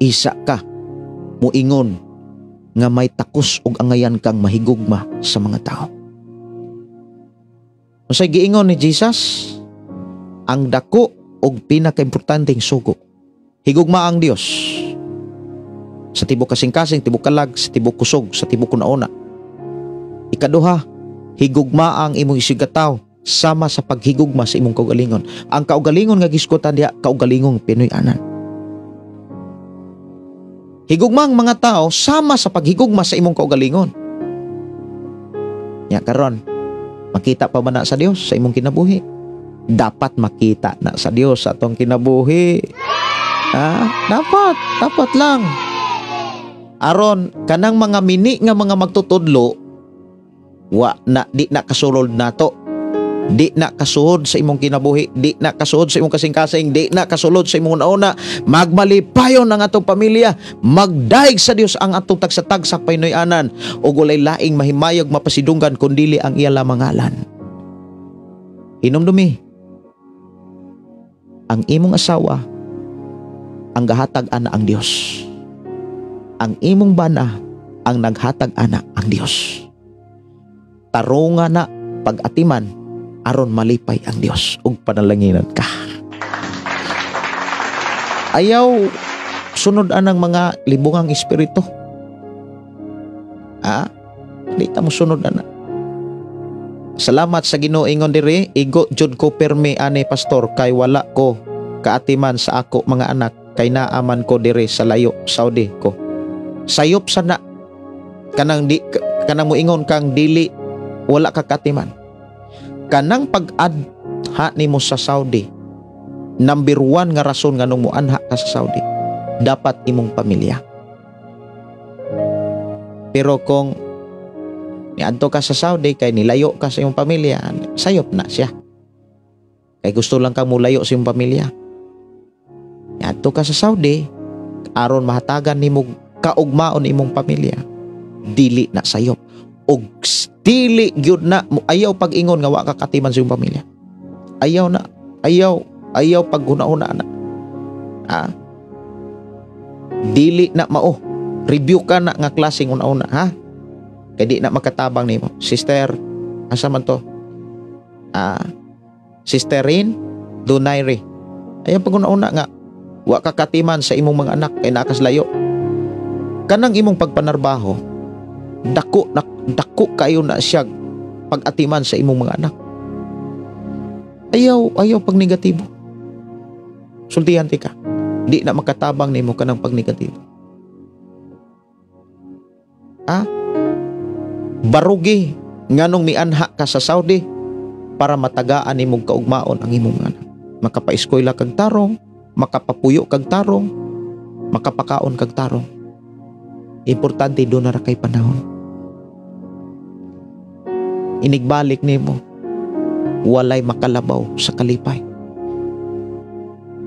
Isa ka muingon nga may takos og angayan kang mahigugma sa mga tao. Unsay giingon ni Jesus? Ang dako og pinakaimportanteng sugo, higugma ang Dios sa tibok kasing-kasing, tibok kalag, sa tibok kusog, sa tibok kunauna. Ikaduha, higugma ang imong isigataw sama sa paghigugma sa imong kaugalingon. Ang kaugalingon nga gisgutan diha, kaugalingong Pinoy-anan. Higugma ang mga tao sama sa paghigugma sa imong kaugalingon. Nya karon, makita pa ba na sa Dios sa imong kinabuhi? Dapat makita na sa Dios sa atong kinabuhi. Dapat lang. Aron kanang mga mini nga mga magtutudlo, wa na di na kasulod nato. Di na kasuod sa imong kinabuhi, di na kasuod sa imong kasing-kasing, di na kasulod sa imong una-una. Magmalipayon ang atong pamilya, magdaig sa Dios ang atong tagsa-tagsa Pinoy-anan, ug walay laing mahimayog mapasidunggan kundili ang iya lamang ngalan. Hinumdumi, ang imong asawa ang gahatag ana ang Dios. Ang imong bana ang naghatag ana ang Dios. Tarunga na pag-atiman aron malipay ang Dios ug panalanginan ka. Ayaw sunod anang mga libungang espiritu. Di ta mo sunod ana. Salamat sa Ginoo, ingon diri, igo jud ko permi ani, pastor, kay wala ko kaatiman sa ako mga anak kay naaman ko diri sa layo, Saudi ko. Sayop sana kanang di kanang moingon kang dili wala ka kaatiman. Kanang pag-adha nimo sa Saudi, number one nga rason nganong moanha ka sa Saudi, dapat imong pamilya. Pero kung niadto ka sa Saudi kay nilayo ka sa imong pamilya, sayop na siya. Kay gusto lang kang mulayo sa imong pamilya. Niadto ka sa Saudi aron mahatagan nimo kaugmaon imong pamilya, dili na sayop. Og dili gyud na ayaw pag-ingon nga wa ka katiman sa imong pamilya. Ayaw na, ayaw, ayaw paghuna-huna na. Ah. Dili na mao. Review ka na nga klaseng una-una, ha? Kay di na makatabang nimo. Sister, asa man to? Ah, Sisterin Donaire. Ayaw paghuna-huna nga wa ka katiman sa imong mga anak kay naa kas layo. Kanang imong pagpanarbaho, dako na dako kayo na siya pag-atiman sa imong mga anak. Ayaw, ayaw pag negatibo. Sultihan ti ka. Di na makatabang nimo kanang pag negatibo. Ah? Barugi nganong mianha ka sa Saudi para matagaan nimong kaugmaon ang imong mga anak. Makapaeskwela kag tarong, makapapuyo kag tarong, makapakaon kag tarong. Importante doon na ra kay panahon. Inigbalik nimo, walay makalabaw sa kalipay.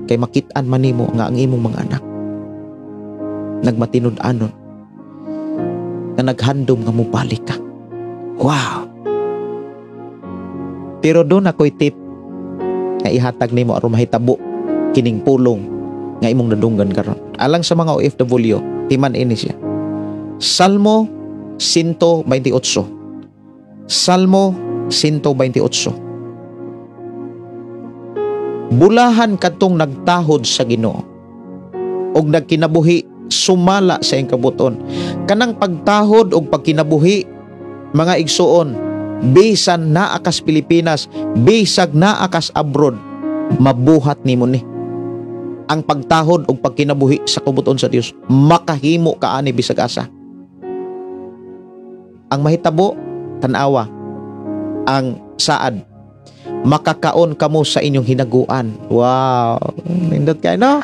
Kay makit-an man nimo nga ang imong mga anak nagmatinud-anon nga naghandom nga mobalik ka. Wow! Pero doon ako'y tip nga ihatag nimo aron mahitabo kining pulong nga imong nadunggan karon. Alang sa mga OFW, timan ini siya. Salmo 128. Salmo 128. Bulahan kadtong nagtahod sa Ginoo ug nagkinabuhi sumala sa iyang kabuton. Kanang pagtahod og pagkinabuhi, mga igsuon, bisan naa kas Pilipinas, bisag naa kas abroad, mabuhat nimo ni. Ang pagtahod og pagkinabuhi sa kabuton sa Dios, makahimo ka ani bisag asa. Ang mahitabo, tan-awa, ang saad, makakaon kamo sa inyong hinaguan. Wow, nindot kay, no?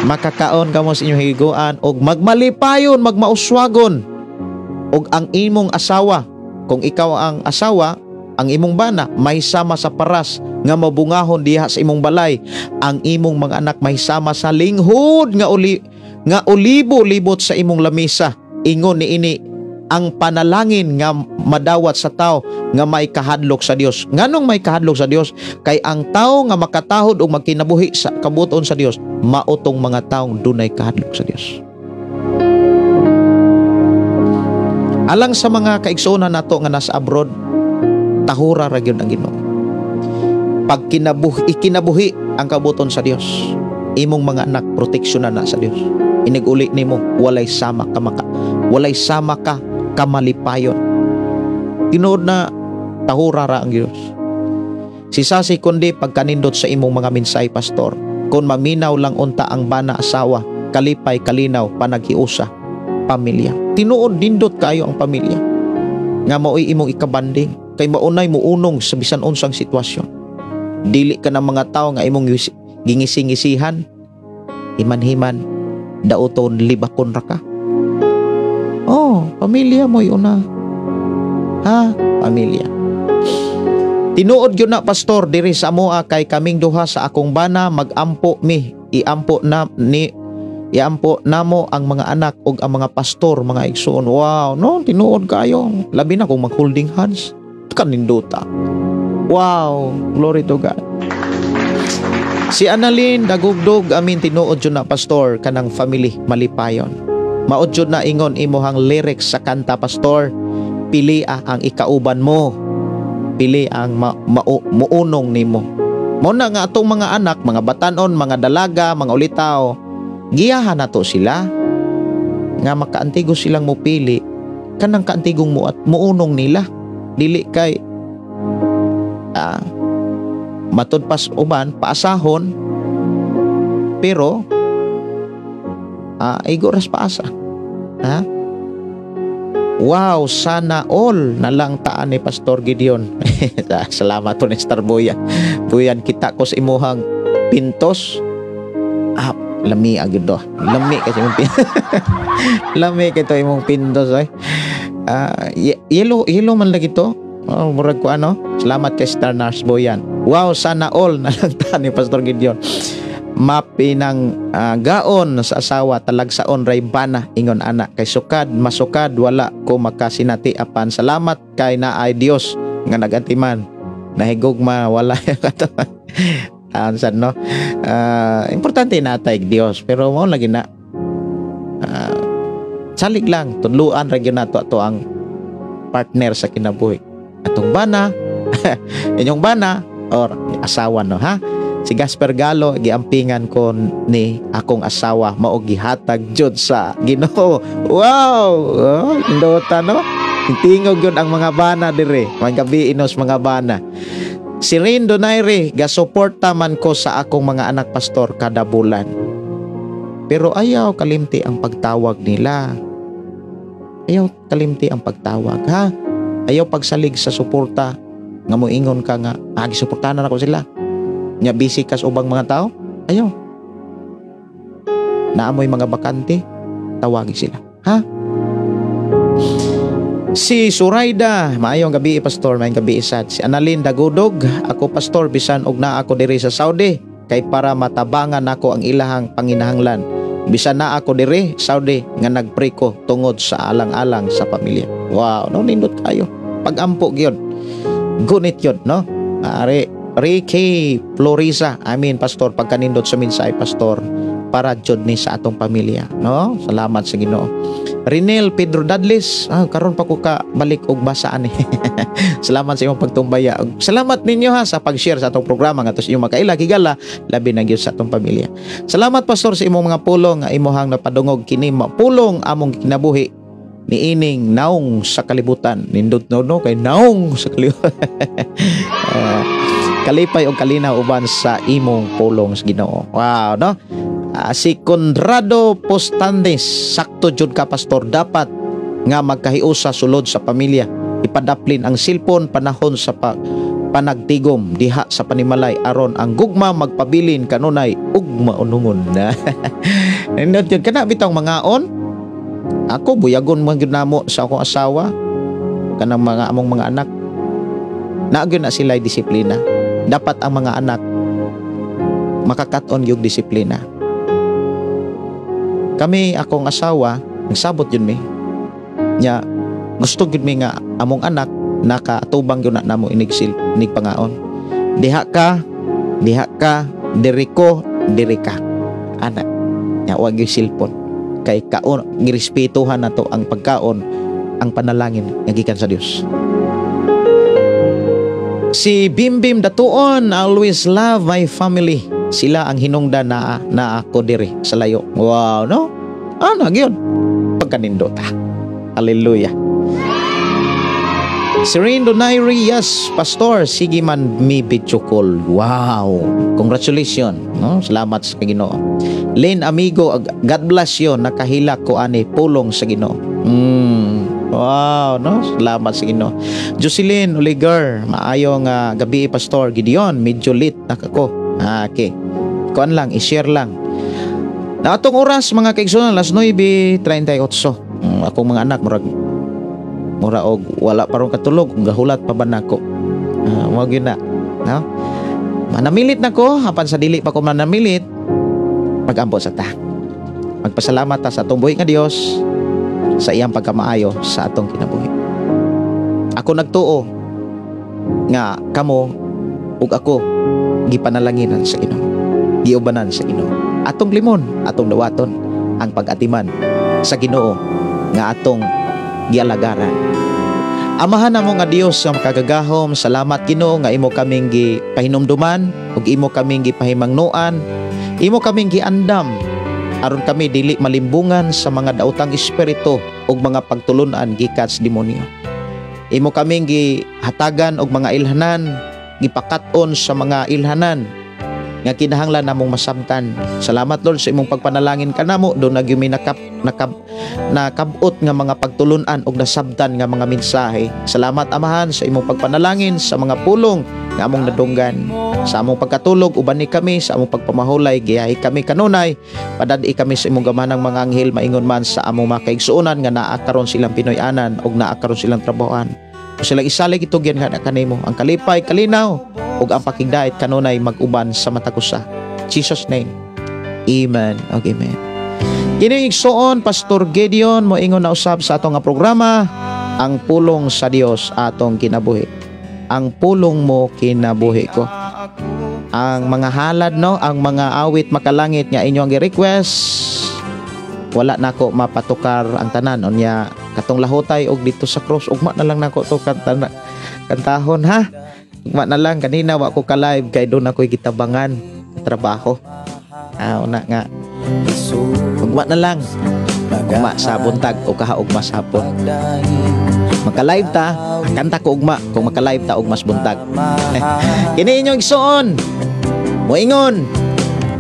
Makakaon kamo sa inyong hinaguan og magmalipayon, magmauswagon og ang imong asawa, kung ikaw ang asawa, ang imong bana may sama sa paras nga mabungahon diha sa imong balay. Ang imong mga anak may sama sa linghod nga olibo libot sa imong lamisa. Ingon niini ang panalangin nga madawat sa tao nga may kahadlok sa Dios. Nganong may kahadlok sa Dios? Kay ang tao nga makatahod og magkinabuhi sa kabuton sa Dios, mautong mga taong dunay kahadlok sa Dios. Alang sa mga kaigsuonan nato nga nasa abroad, tahura ra gyud ang Ginoo. Pag ikinabuhi ang kabuton sa Dios, imong mga anak proteksyonan na sa Dios. Iniguli nimo walay sama ka maka, walay sama ka kamalipayon. Tinuod na tahura ra ang Dios. Si Sasi kundi pagkanindot sa imong mga minsay, pastor. Kung maminaw lang unta ang bana asawa, kalipay kalinaw panaghiusa pamilya. Tinuod nindot kayo ang pamilya. Nga maoy imong ikabanding kay maunay muunong sa bisan unsang sitwasyon. Dili ka ng mga tao nga imong gingising-ngisihan, himan-himan, dauton libakon ra ka. Oh, pamilya mo una. Ha, pamilya. Tinuod gyud na, pastor, diri sa amoa kay kaming duha sa akong bana magampo mi, iampo na ni iampo namo ang mga anak ug ang mga pastor, mga igsoon. Wow, no, tinuod kayo. Labi na kung mag-holding hands, kanindota. Wow, glory to God. Si Annalyn dagugdog, amin tinuod jud na, pastor, kanang family malipayon. Maod jud na ingon imuhang lyrics sa kanta, pastor. Pili ang ikauban mo. Pili ang muunong nimo. Mao na nga atong mga anak, mga batanon, mga dalaga, mga ulitaw, giyahan nato sila nga makaantigo silang mupili kanang kaantigong mo at muunong nila. Dili kay matud pas uban paasahon, pero igo ras paasa. Ha? Wow, sana all na lang taan ni Pastor Gideon. Salamat po ni Star Boyan. Buyan, kita ko sa imuhang pintos. Ah, lami agad do. Lami kasi imong lami kay to imong pintos ay. Yellow yellow man lagi to. Oh, murag ko ano. Salamat kay Star Nurse Boyan. Wow, sana all na lang taan ni Pastor Gideon. Mapinang gaon sa asawa, talagsaon ray bana, ingon ana kay sukad masukad wala ko makasinati, apan salamat kay naay Dios nga nagantiman nahigugma wala ansan, no? Importante natay Dios, pero mao lagi na salig lang, tudluan ra gyud nato ato ang partner sa kinabuhi, atong bana, inyong bana or asawa, no, ha? Si Gasper Galo, giampingan ko ni akong asawa, mao gihatag jud sa Ginoo. Wow! Oh, indota, no? Tingog yun ang mga bana dire. Mga gabi inos mga bana. Si Rain Donaire, gasuporta man ko sa akong mga anak, pastor, kada bulan. Pero ayaw kalimti ang pagtawag nila. Ayaw kalimti ang pagtawag, ha? Ayaw pagsalig sa suporta nga moingon ka nga, ah, gisuportahan na ako sila. Nya busy kas ubang mga tao, ayaw. Naamoy mga bakante, tawagi sila. Ha? Si Suraida, maayong gabi, pastor, maayong gabi sad. Si Annalyn Dagudog, ako pastor, bisan og naa ako diri sa Saudi kay para matabangan nako ang ilahang panginahanglan. Bisan na ako diri Saudi nga nagpray ko tungod sa alang-alang sa pamilya. Wow, no, nindot kayo. Pagampo gyud. Gunit yun, no? Are Ricky Florisa, I mean, pastor, pagkanindot sa mensahe, pastor, para jud ni sa atong pamilya, no? Salamat sa Ginoo. Renel Pedro Dadlis, karon pa ko ka balik og basa ani. Salamat sa imong pagtumbaya. Salamat ninyo ha sa pag-share sa atong programa ngadto sa inyong makaila higala, labi na gyud sa atong pamilya. Salamat, pastor, sa imong mga pulong nga imuhang napadungog, kini pulong among kinabuhi niining naong sa kalibutan. Nindot, no, no, kay naong sa kalibutan. Kalipay og kalinaw uban sa imong pulong sa Ginoo. Wow, no? Si Conrado Postandes, sakto jud ka, pastor, dapat nga magkahiusa sulod sa pamilya. Ipadaplin ang cellphone panahon sa panagtigom diha sa panimalay aron ang gugma magpabilin kanunay ug maunungon. Nindot yun kana bitong mga on. Ako buyagon man gyud namo sa akong asawa kanang mga among mga anak. Naa gyud na sila disiplina. Dapat ang mga anak makakat-on yung disiplina. Kami, akong asawa, nagsabot yun mi. Nya, gusto gyud mi nga among anak nakaatubang gyud na namo inig sil, inig pangaon. Diha ka, diri ko, diri ka. Ana, nya wag yung cellphone. Kay kaon, girespetuhan nato ang pagkaon, ang panalangin nga gikan sa Dios. Si Bimbim Datuon, always love my family. Sila ang hinungdan na, na ako diri sa layo. Wow, no? Ano, gyud? Pagkanindota. Hallelujah. Serene Donaire, yes, pastor, sige man mi video call. Wow. Congratulations, no? Salamat sa Ginoo. Lynn Amigo, God bless you, nakahilak ko ani pulong sa Ginoo. Wow, no? Salamat sa Ginoo. Jocelyn Oliger, maayong gabi, Pastor Gideon, medyo late na ako. Ah, okay. Kuan lang, i-share lang. Na atong oras mga kaigsuonan, alas 9:38. Akong mga anak murag mura og wala pa ron katulog, gahulat pa ba nako. Mao gyud na, no? Manamilit na ko, apan sa dili pa ko manamilit, pagampo sa ta. Magpasalamat ta sa atong buhi nga Dios sa iyang pagkamaayo sa atong kinabuhi. Ako nagtuo nga kamo ug ako gipanalanginan sa Ginoo. Giubanan sa Ginoo. Atong limon, atong dawaton ang pag-atiman sa Ginoo nga atong gialagaran. Amahan namo nga Dios nga makagagahom, salamat Ginoo nga imo kaming gipahinumduman ug imo kaming gipahimangnoan, imo kaming giandam aron kami dili malimbungan sa mga daotang espiritu ug mga pagtulun-an gikan sa demonyo. Imo kaming gihatagan og mga ilhanan, gipakat-on sa mga ilhanan nga kinahanglan namong masabtan. Salamat, Lord, sa imong pagpanalangin kanamo. Duna gyud mi nakabot nga mga pagtulunan og nasabtan nga mga mensahe. Salamat, Amahan, sa imong pagpanalangin sa mga pulong nga among nadunggan. Sa among pagkatulog, ubani kami. Sa among pagpamahulay, giyahi kami kanunay. Padad-i kami sa imong gamhanang mga anghel, maingon man sa among mga kaigsuonan nga naa karon silang Pinoy-anan og naa karon silang trabahoan. Kung silang isalig, itugyan nga kanimo ang kalipay, kalinaw ug ang pakigdait kanunay mag-uban sa matag usa. Jesus name. Amen. Okay, amen. Kini igsuon Pastor Gideon, moingon na usab sa atong nga programa, Ang Pulong sa Dios Atong Kinabuhi. Ang pulong mo kinabuhi ko. Ang mga halad, no, ang mga awit makalangit nga inyo ang gi-request, wala nako mapatukar ang tanan. Unya katong Lahotay og Didto sa Cross, ugma na lang nako to kanta, kantahon ha, ugma na lang. Kanina wa ko ka live kay duna ko'y gitabangan trabaho. Ah, una nga ugma na lang, ugma sa buntag o kaha ugma sa hapon maka-live ta, kanta ko ugma. Kung maka-live ta ugma sa buntag. Kini inyong igsuon moingon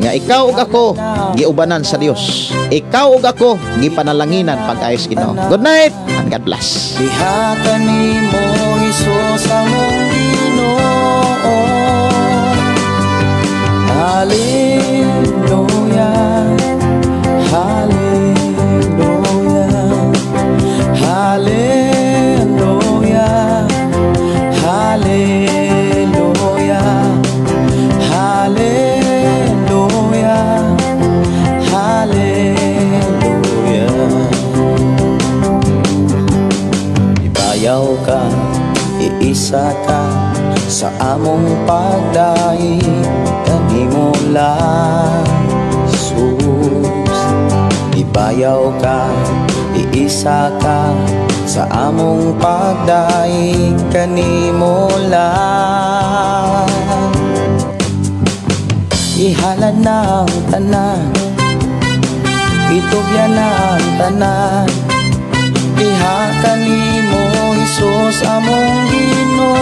nga ikaw ug ako giubanan sa Dios. Ikaw ug ako gipanalanginan pag-ayos Ginoo. Good night and God bless. Diha kanimo, Hesus, among Ginoo. Hallelujah, Hallelujah, Hallelujah, Hallelujah, Hallelujah, Hallelujah. Ibayaw ka, iisa ka sa among pagdaig kanimo lang, Jesus. Ibayaw ka, iisa ka sa among pagdaig kanimo lang. Ihalad na ang tanan, itugyan na ang tanan, diha kanimo, Hesus, among Ginoo.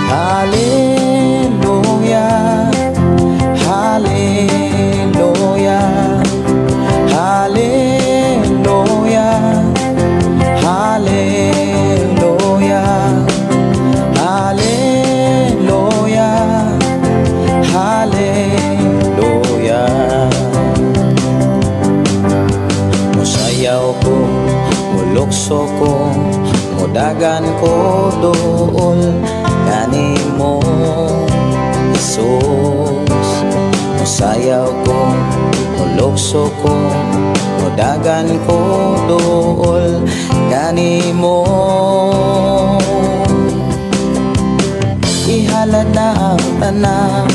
Hallelujah, Hallelujah, Hallelujah, Hallelujah, Hallelujah, Hallelujah. Musayaw ko, mulukso ko, mudagan ko duol kanimo, Jesus. Musayaw ko, mulukso ko, mudagan ko duol kanimo. Ihalad na ang tanan.